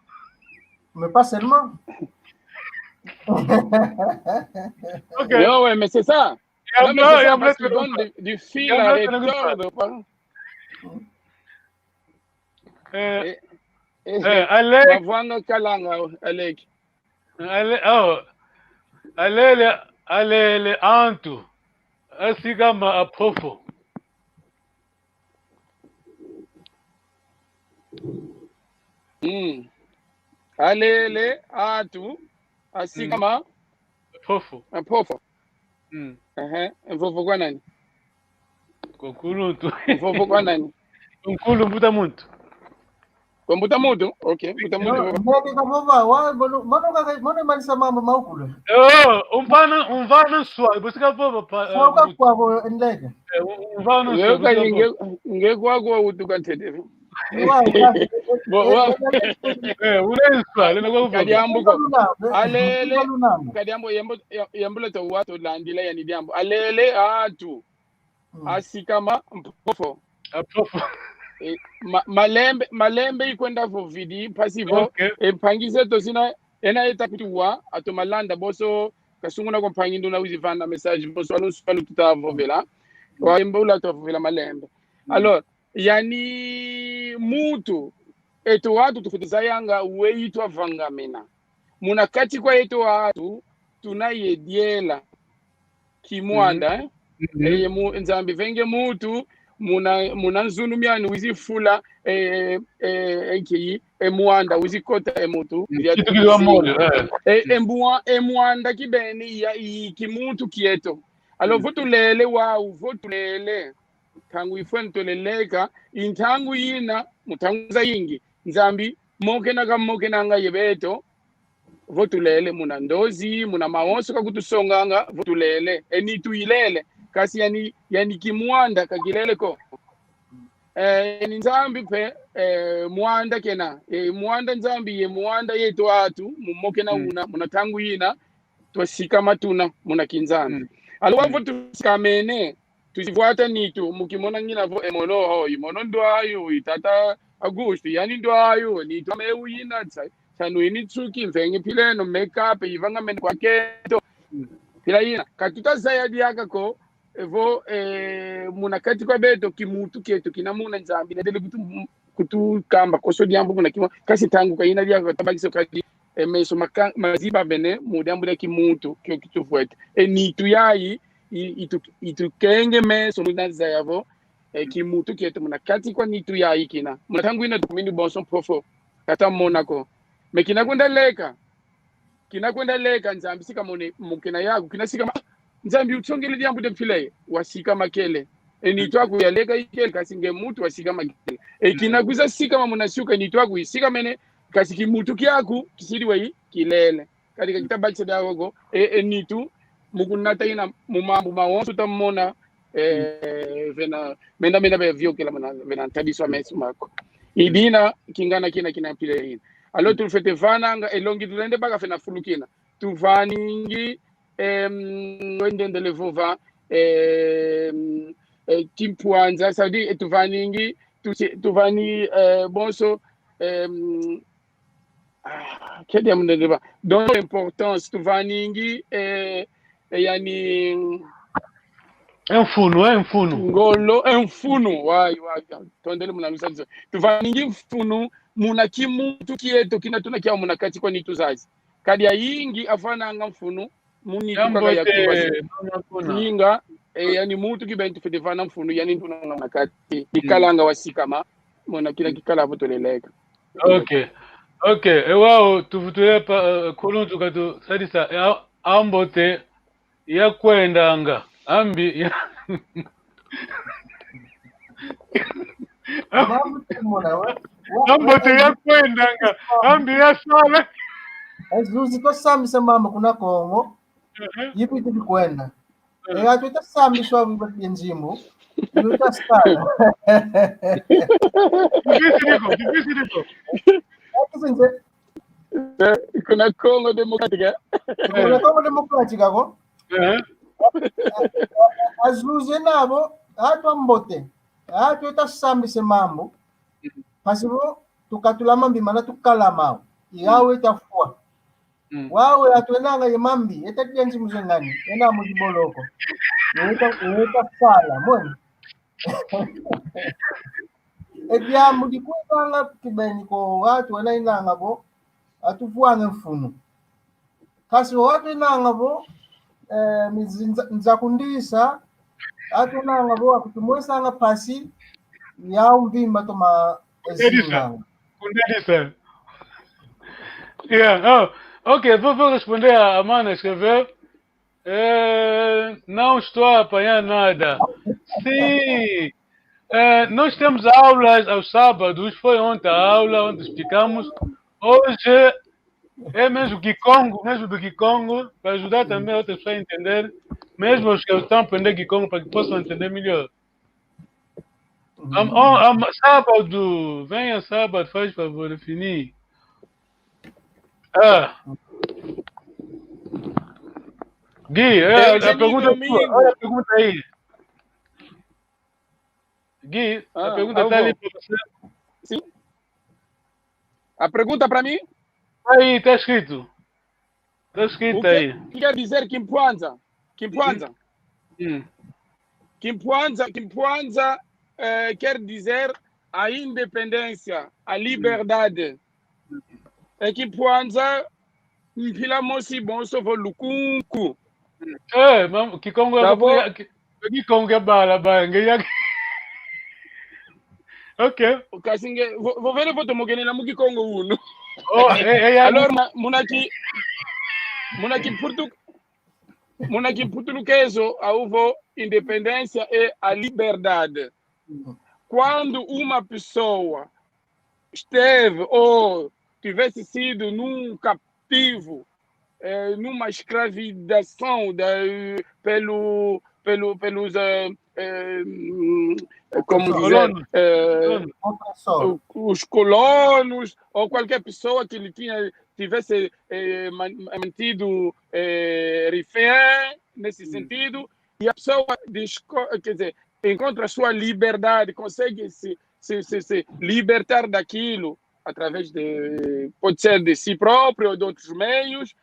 Mais pas seulement. Ok. Non, ouais, mais c'est ça. Non, mais c'est ça, parce qu'il donne du, du fil à retordre, pardon. Eh, eh, eh, ale-, mavwanga kalanga, aleke. Ale-, oh, alele, alele antu, asikama a mpofo. Mm. Alele antu, asikama. Mm. Mpofo. A mpofo. Mm. Ehe, mvovo kwa nani? Kwa nkulu ntu. Mvovo kwa nani? Nkulu mbuta muntu. Kwa mbuta muntu? Ok, mbuta muntu. No, mbuta kavova, wa, mono, mono kaka, mono manisa mambu ma ukulu. Oh, umvana, umvana nswa, ibusi kavova pa, eh, kwa kwa vo ndeke. Eh, umvana nswa, ibusi kavova. Nge, nge kwa kwa utuka ntete. Bo, wa- Eh, unenswa, lena kwa kuvuga. Kadiambu ko. Alele. Kadiambu yambo, yambo leta watu landila yani diambu. Alele atu. Mm. Asikama mpofo. Mpofo. Eh, ma-, malembe, malembe ikwenda vovidi, mpasi vo, okay, eh, mpangi zeto zina, ena eta kuti wa, ato malanda, bonso, kasunguna kwa mpangi nduna wizi vana message, bonso, alonso, alu tuta vovela. Mm. Wa yambo ula tuta vovela malembe. Mm. Alors, yani mutu, eto watu tufwete zayanga, weyi twavangamena. Muna kati kwa eto watu, tuna ye diela. Kimwanda, eh? Mhm. Eye mu-, Nzambi venge mutu, muna, muna nzunu miani wizi fula, eh, eh, eh, nki, eh, mwanda wizi kota e mutu, mm, dia kitu kili wa mole, eh. Eh, mm, e mbwa-, e mwanda kibeni ya, i kimuntu kieto. Alors, mm, vo tulele wau, vo tulele. Ntangu ifwene tuleleka, i ntangu yina, mu ntangu zayingi, Nzambi, mokena kamokenanga ye beto, vo tulele, muna ndozi, muna mawonso kakutusonganga, vo tulele, e nitu ilele, kasi yani, yani kimwanda kakilele ko. Eh, yani Nzambi mpe, eh, mwanda kena, eh, mwanda Nzambi ye mwanda yeto atu, mu mokena, mm, una, muna ntangu yina, twasikama tuna muna kinzambi. Mm. Alors, mm, vo tusikamene, tuzivwata nitu, mu kimona ngina vo, e mono ho, i mono ndwayu, i tata Augusto, yani ndwayu, nitu ame uyina, sa-, sanu ini tsuki, mvenge mpila eno, make up, ivangamene kwa keto. Mm. Mpila yina, katutazaya diaka ko, evo, eh, muna kati kwa beto, kimuntu kieto, kina muna Nzambi, nedele kutu-, kutukamba konso diambu muna kimwa, kasi ntangu kayina diaka, katabakisa kadi, e meso maka-, mazibamene mu diambu dia kimuntu, kio kitufwete. E nitu yayi, i-, itu-, itukenge meso muna zaya vo, e kimuntu kieto muna kati kwa nitu yayi kina. Muna ntangu yina tukumini bonso mpofo, kata mona ko. Mais kina kwenda leka, kina kwenda leka Nzambi sika mone, mokena yaku, kina sika ma-, Nzambi utsongele diambu dia mpila ye, wasika makele. E nitu aku yaleka ikele, kasi nge muntu wasika makele. E kina kwiza sikama muna suka, nitu aku isikamene, kasi kimuntu kiaku, kisidi weyi, kilele. Kadi kakita bakisa diako ko, e, e nitu, mu kunata ina, mu mambu mawonso tamona, e, vena, menda, menda be viokela muna, vena ntabiso a meso maku. I dina, kingana kina, kina mpila ina. Alors, tufwete vananga, e longi tulende baka vena fulu kina. Tuvaningi, em, wendendele vova, em, eh, kimpwanza, ça veut dire, eh, tuvaningi, tusi-, tuvani, eh, bonso, em, ah, kedi ya mundendele ba. Donc, importance, tuvaningi, eh, eh, yani, e mfunu, e mfunu. Ngolo, e mfunu, wai, wai, tondele muna lusadiso. Tuvaningi mfunu, muna kimuntu kieto, kina tuna kiau muna kati kwa nitu zazi. Kadi ayingi avananga mfunu, mu nitu kaka ya kibasi. Yambote, mama kuna. Inga, e, yani muntu kibeni tufwete vana mfunu, yani nduna na kati. Mm. Ikalanga wasikama, mona kina kikala vo tuleleka. Ok. Ok, e wau, tuvutule pa, eh, kuluntu katusadisa, e, a-, ambote, yakwendanga, ambi, ya-, ambote yakwendanga, ambi yasala. Ezuzi twasambisa mama kuna Kongo, mhm, yipiti bikwenda. Mhm. E, atweta sambiswa biba bie nzimbu, tweta sala. Difícil iko, difícil iko. Ati sinze, eh, kuna Congo Democrática. Kuna Congo Democrática ko. Eh. A-, a-, a-, azuze nabo, atwa mbote. Atweta sambise mambu. Mpasi bo, tukatula mambi mana tukala mau. Yawe tafwa. Mm. Wawe atwenanga ye mambi, eta dia nzimbu ze ngani, ena mu diboloko. Eta, eta sala, moni. E diambu dikwendanga kibeni ko watu wena inanga bo, atuvwange mfunu. Kasi watu inanga bo, eh, mizi-, nza-, nza kundisa, atu inanga bo, akutumwesanga mpasi, ya umvimba toma ezinganga. Kundisa. Yeah, oh, ok, vou, vou responder a, a mana escreveu. Eh, não estou a apanhar nada. Sim, eh, nós temos aulas aos sábados, foi ontem a aula, onde explicamos. Hoje é mesmo Kikongo, mesmo do Kikongo, para ajudar também outras pessoas a entenderem, mesmo os que estão a aprender Kikongo, para que possam entender melhor. Am, oh, am, sábado, venha sábado, faz favor, fini. Ah. Gui, é, a pergunta é tua. Olha a pergunta aí. Gui, a pergunta tá ali pra você. Sim. A pergunta pra mim? Aí, tá escrito. Tá escrito aí. O que quer dizer Kimpwanza? Kimpwanza. Hum. Kimpwanza, Kimpwanza, eh, quer dizer a independência, a liberdade. É Kimpwanza, mpila mosi bonso vo lukunku. Eh, mam, Kikongo ya, ki-, Kikongo ya bala, bala, nge ya. Ok. Kasi nge, vo, vo vele vo tomokenela mu Kikongo unu. Oh, eh, eh, ya. Alors, ma-, muna ki, muna ki Portu-, muna ki Português, au vo independência é a liberdade. Quando uma pessoa esteve ou tivesse sido num cativo, eh, numa escravização da, pelo, pelo, pelos, eh, eh, hum, como dizer, colonos, eh, colonos, os colonos, ou qualquer pessoa que lhe tinha, tivesse, eh, man-, mantido, eh, refém, nesse sentido, e a pessoa desco-, quer dizer, encontra a sua liberdade, consegue se, se, se, se libertar daquilo através de, pode ser de si próprio ou de outros meios.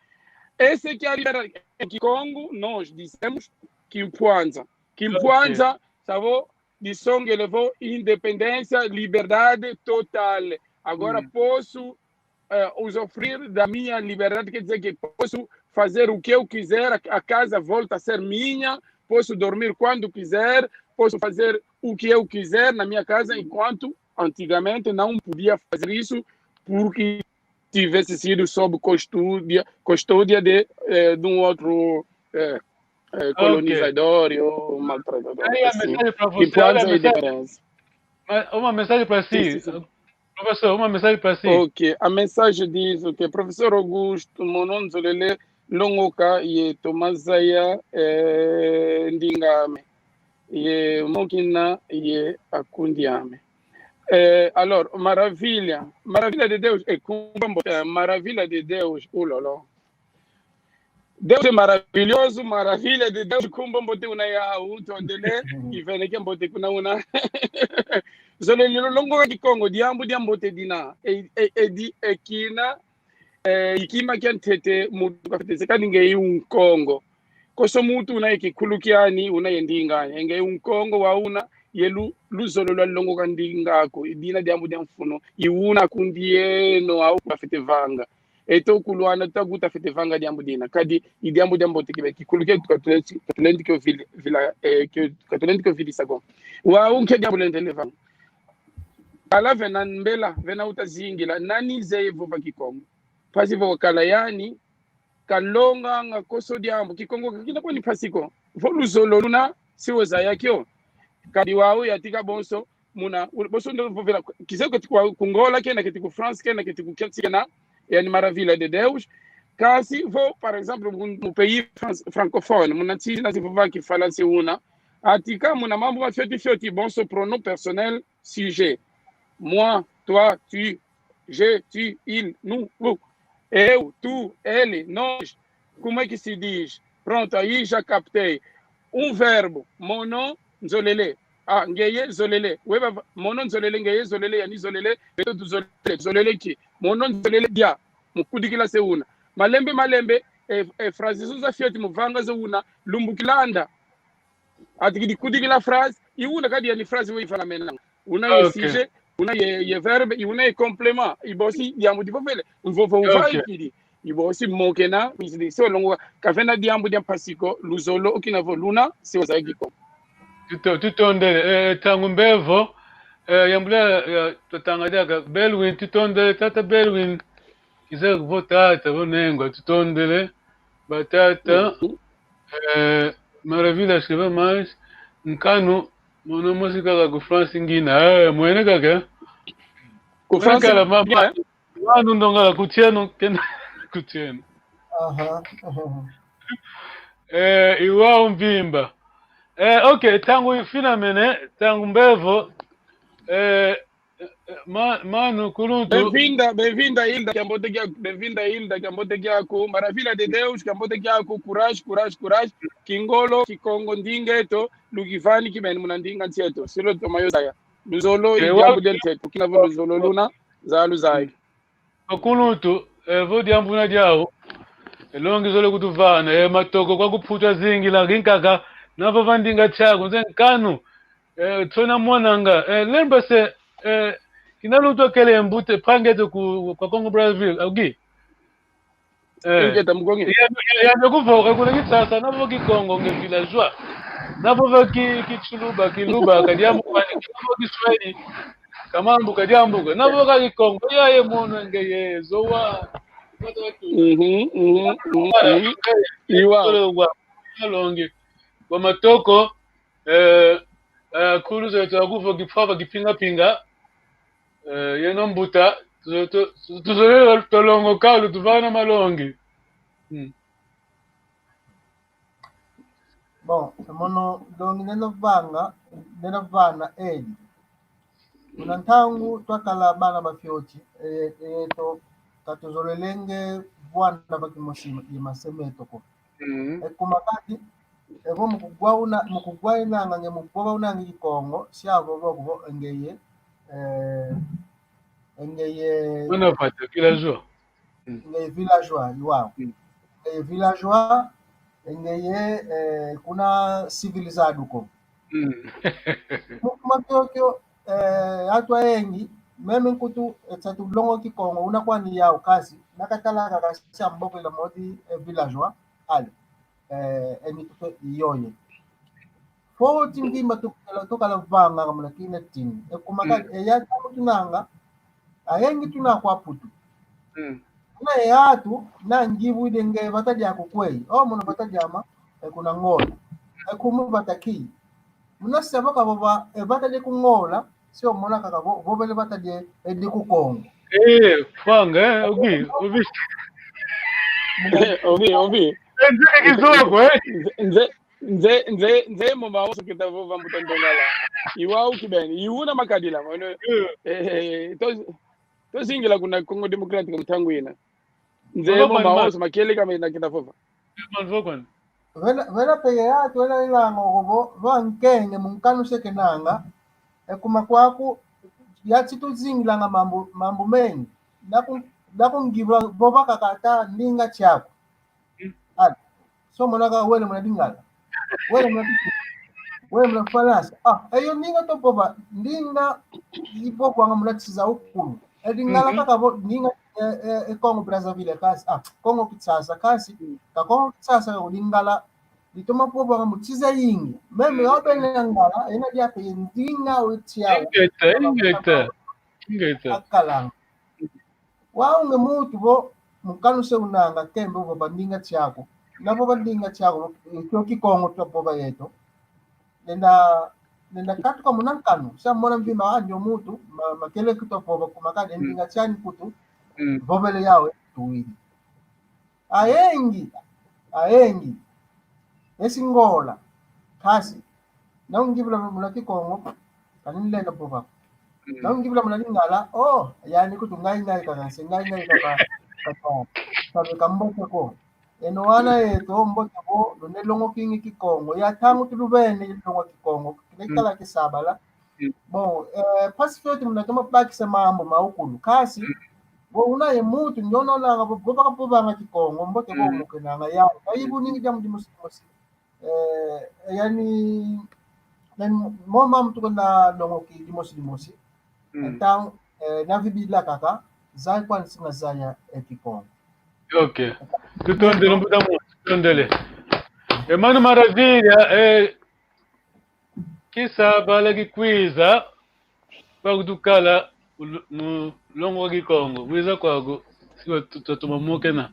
Esse que é a liberdade. Em Kikongo, nós dizemos Kimpwanza. Kimpwanza, savo, disongele vo independência, liberdade total. Agora posso eh, usufruir da minha liberdade, quer dizer que posso fazer o que eu quiser, a, a casa volta a ser minha, posso dormir quando quiser, posso fazer o que eu quiser na minha casa, enquanto antigamente não podia fazer isso porque tivesse sido sob custódia, custódia de, eh, de um outro, eh, eh, colonizador ou maltratador. Aí a mensagem pra você, olha a mensagem. Mas uma mensagem pra si. Sim, sim, sim. Professor, uma mensagem pra si. Ok, a mensagem diz o quê? Professor Augusto, mono nzolele longoka ye toma zaya, eh, ndinga ame. Ye mokina ye akundi ame. Eh, alors, maravilha. Maravilha de Deus. É, kumba mbote, eh, maravilha de Deus. Ulolo. Deus é maravilhoso, maravilha de Deus, kumba mbote una yau, tondele, iveneke mbote kuna una. Zolele longoka Kikongo, diambu dia mbote dina. E, e, e di, e kina, eh, i kima kia ntete, muntu kafete se kani nge i Nkongo. Konso muntu una ye kikulu kiani, una ye ndinga ani, nge i Nkongo wa una, ye lu-, luzolo lwa longoka ndinga aku, i dina diambu dia mfunu, i una kundi yeno au kafete vanga. Eto kulwana tutakuta fete vanga diambu dina. Kadi i diambu dia mbote kibeni. Kikulu kieto katulendi, katulendi kio vili-, vila, eh, kio, katulendi kio vilisa ko. Wau nkia diambu lendele vanga. Kala vena mbela, vena utazingila. Nani zeye vova Kikongo? Mpasi vo kala yani, kalonganga konso diambu. Kikongo kakina kwani mpasi ko. Vo luzolo luna, si wazaya kio. Kadi wau yantika bonso, muna, u-, bonso ndo vovela, kizeye keti ku, ku Ngola kena, keti ku France kena, keti ku kiasi kena, yani maravilha de Deus. Kasi vo, par exemple, mu, mu pays fran-, francophone, muna nsi zina zivova Kifalansa una, yantika muna mambu mafioti fioti, bonso pronom personnel, sujet. Moi, toi, tu, je, tu, il, nous, vous. Eu, tu, ele, nós. Como é que se diz? Pronto, aí já captei. Um verbo, mono nzolele. Ah, ngeye zolele. Weba va-, mono nzolele, ngeye zolele, yani zolele, beto tuzolele, zolele ki. Mono nzolele dia. Mu kudikila se una. Malembe, malembe, e, e, phrases zo za fioti mu vanga zo una, lumbu kilanda. Yantikidi kudikila phrase, i una kadi yani phrase we ifana mena. Una ye sujet, una ye, ye verbe, i una ye complément. I bosi diambu divovele. Mvovo uvaikidi. I bosi mokena, mizidi, se walongoka, kavena diambu dia mpasi ko, luzolo, okina vo luna, se wazayaki ko. Tuto-, tutondele, eh, ntangu mbevo, eh, yambula, eh, twatanga diaka, Belwin, tutondele, tata Belwin. Kizeye vo tata, vo nengwa, tutondele. Batata, eh, maravilha, escreveu mais. Nkanu, mono mosi kaka ku France ngina. Eh, mwene kaka. Ku France kala mama. Wanu ndongala kutieno, kena kutieno. Aha, aha. Eh, iwau mvimba. Eh, ok, ntangu ifinamene, ntangu mbevo, Eh, eh, ma-, mano, kuluntu. Bem-vinda, bem-vinda, Hilda, kiambote kiaku, bem-vinda, Hilda, kiambote kiaku, Maravilha de Deus, kiambote kiaku, coragem, coragem, coragem, Kingolo, Kikongo, ndinga eto, lukivani kibeni muna ndinga nsieto, silo toma yo zaya. Luzolo, eh, i diambu dia nsieto, kina vo luzolo luna, za luzaya. Bakuluntu, eh, vo diambu na diau, eh, longi zole kutuvana, eh, matoko kwa kuputa zingila kinkaka, navo va ndinga tiaku, nze nkanu, eh, tona mwananga, eh, lemba se, eh, kina lutu akele mbute, pange tu ku, kwa Congo Brazzaville, augi. Eh, ingeta mukongi. Ya, ya, ya, ya kuvoka kuna Kinshasa, navo Kikongo nge villageois. Navo va ki, Kichuluba, Kiluba, kadiambu kwani, navo Kiswahili. Kamambu kadiambuka. Navo ka Kikongo, ya ye mono nge ye, zowa. Mhm, mhm, mhm, mhm. Iwa. Longi. Kwa matoko, eh, eh, kulu zeto akuvo kipava kipinga pinga. Eh, yeno mbuta, tu, tu, tu, tuzolele tolongoka, lutuvana malongi. Mm. Bon, mono longi nena vanga, nena vana edi. Kuna ntangu twakala bana bafioti, e, eto katuzolelenge vwanda va kimosi ye mase meto ko. Mhm. E kuma kadi, evo mu kugwa una, mu kugwa enanga nge mu kugwa unange Kikongo, sia vo vo kuvo ngeye, eh, ngeye una vata villageois. Mm. Ngeye villageois, iwau. Mm. Ngeye villageois, ngeye, eh, kuna civilizado ko. Mm. Mu kuma kiokio, eh, atu ayengi, meme nkutu, eh, tsa tulongo Kikongo, una kwani yau kasi, nakatalaka kasi amboko ila modi, eh, villageois, ale. Eh, eni tuto iyoye. Foti ngimba tukala, tukala vanga kamuna kina tini. E kuma kadi, mm, e ya tamu tunanga, ayengi tuna kwa Putu. Mm. Na e atu, na ngibu ide nge vata dia kukwei. O, mono vata dia ma, e kuna Ngola. E kumu vata ki. Muna saba ka vova, e vata dia ku Ngola, si omona kaka vo, vovele vata dia, e di ku Kongo. Eh, fanga, eh, obi, obi. Obi, obi. Nze kizungu, eh? Nze, nze, nze, nze mo mawoso kita vova mbuta Ndongala. Iwau kibeni, iuna makadila, mano. Eh, eh, to, tozingila kuna Congo Democratic mtangu ina. Nze mo mawoso makieleka mena kita vova. Vena, vena peye ya, twena ilanga ovo, vo nkenge, mu nkanu sekenanga, e kuma kwaku, ya tsi tuzingilanga mambu, mambu mengi, naku, naku ngibula, vova kaka ata ndinga tiaku. Mm. Ati, so monaka wele muna Lingala. Wele muna Kikutu. Wele muna Falasa. Ah, eyo ndinga tuvova, ndinga ivovwanga muna nsi za ukulu. E Lingala, mhm, kaka vo, ndinga, eh, eh, eh, Congo Brazzaville kasi, ah, Congo Kinshasa kasi, mm, ka Congo Kinshasa ka Lingala, litoma vovwanga mu nsi zayingi. Meme, mm, wabele Ngala, ena diaka ye ndinga weti yau. Ingeta, ingeta, ingeta. Akalanga. Wau nge muntu vo, mu nkanu se unanga kembe vova ndinga tiaku. Na vova ndinga tiaku, e, kio Kikongo tuvova yeto. Nenda, nenda katuka muna nkanu. Sa mona mvimba, ah, ndio muntu, ma, makele kuto vova kuma kadi, mm, ndinga tiani kutu, mm, vovele yau, e, tuwidi. Ayengi, ayengi. Esi Ngola, kasi. Na ungibula muna Kikongo, kani nlenda vova. Mm. Na ungibula muna Lingala, oh, yani kutu ngai ngai kaka, se ngai ngai kaka, kaka, kaka kambote ko. Eno wana yeto, mbote ko, lune longokingi Kikongo. Ya ntangu tuluvene longo Kikongo, kine, mm, kala kisabala. Mm. Bon, eh, mpasi fioti muna toma bakisa mambu ma ukulu. Kasi, mm, vo una ye muntu, ndio nonanga, vo, vo baka vovanga Kikongo, mbote ko, mm, mukenanga ya. Kayibu ningi diambu dimosi dimosi. Eh, yani, yani, mo mambu tuka na longoki dimosi dimosi. Mm. Então, eh, na vibila kaka, zai kwani singa zaya e Kikongo. Ok. Tutondele, mbuta muntu, tutondele. E mano maravilha, eh, kisabala kikwiza, kwa kutukala, ulu-, mu longo Kikongo, kwiza kwaku, siwa tu-, tutoma mokena.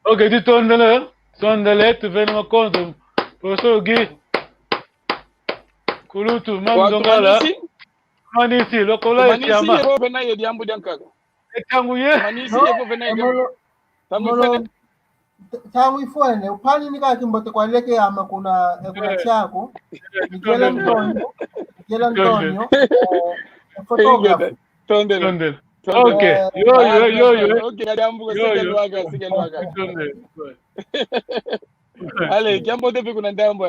Ok, tutondele, tondele, tuvene makonzo, professor Guy, kulutu, mama Ndongala. Tumanisi, lokola tumanisi, yama. Yevo vena ye diambu diankaka. E ntangu ye. Tumanisi, yevo vena ye diambu. Ntangu ifwene. Ntangu ifwene, upani ni kaki mbote kwa leke yama kuna, eh, kuna tiaku. Miguel Antonio, Miguel Antonio, eh, Photographe. Tondele. Tondele. Tondele. Ok. Yo, yo, yo, yo. Ok, na diambu ko, Yo, sika yo. Lwaka, sika Lwaka. Tondele. Allez, kiambote pe kuna ndambu.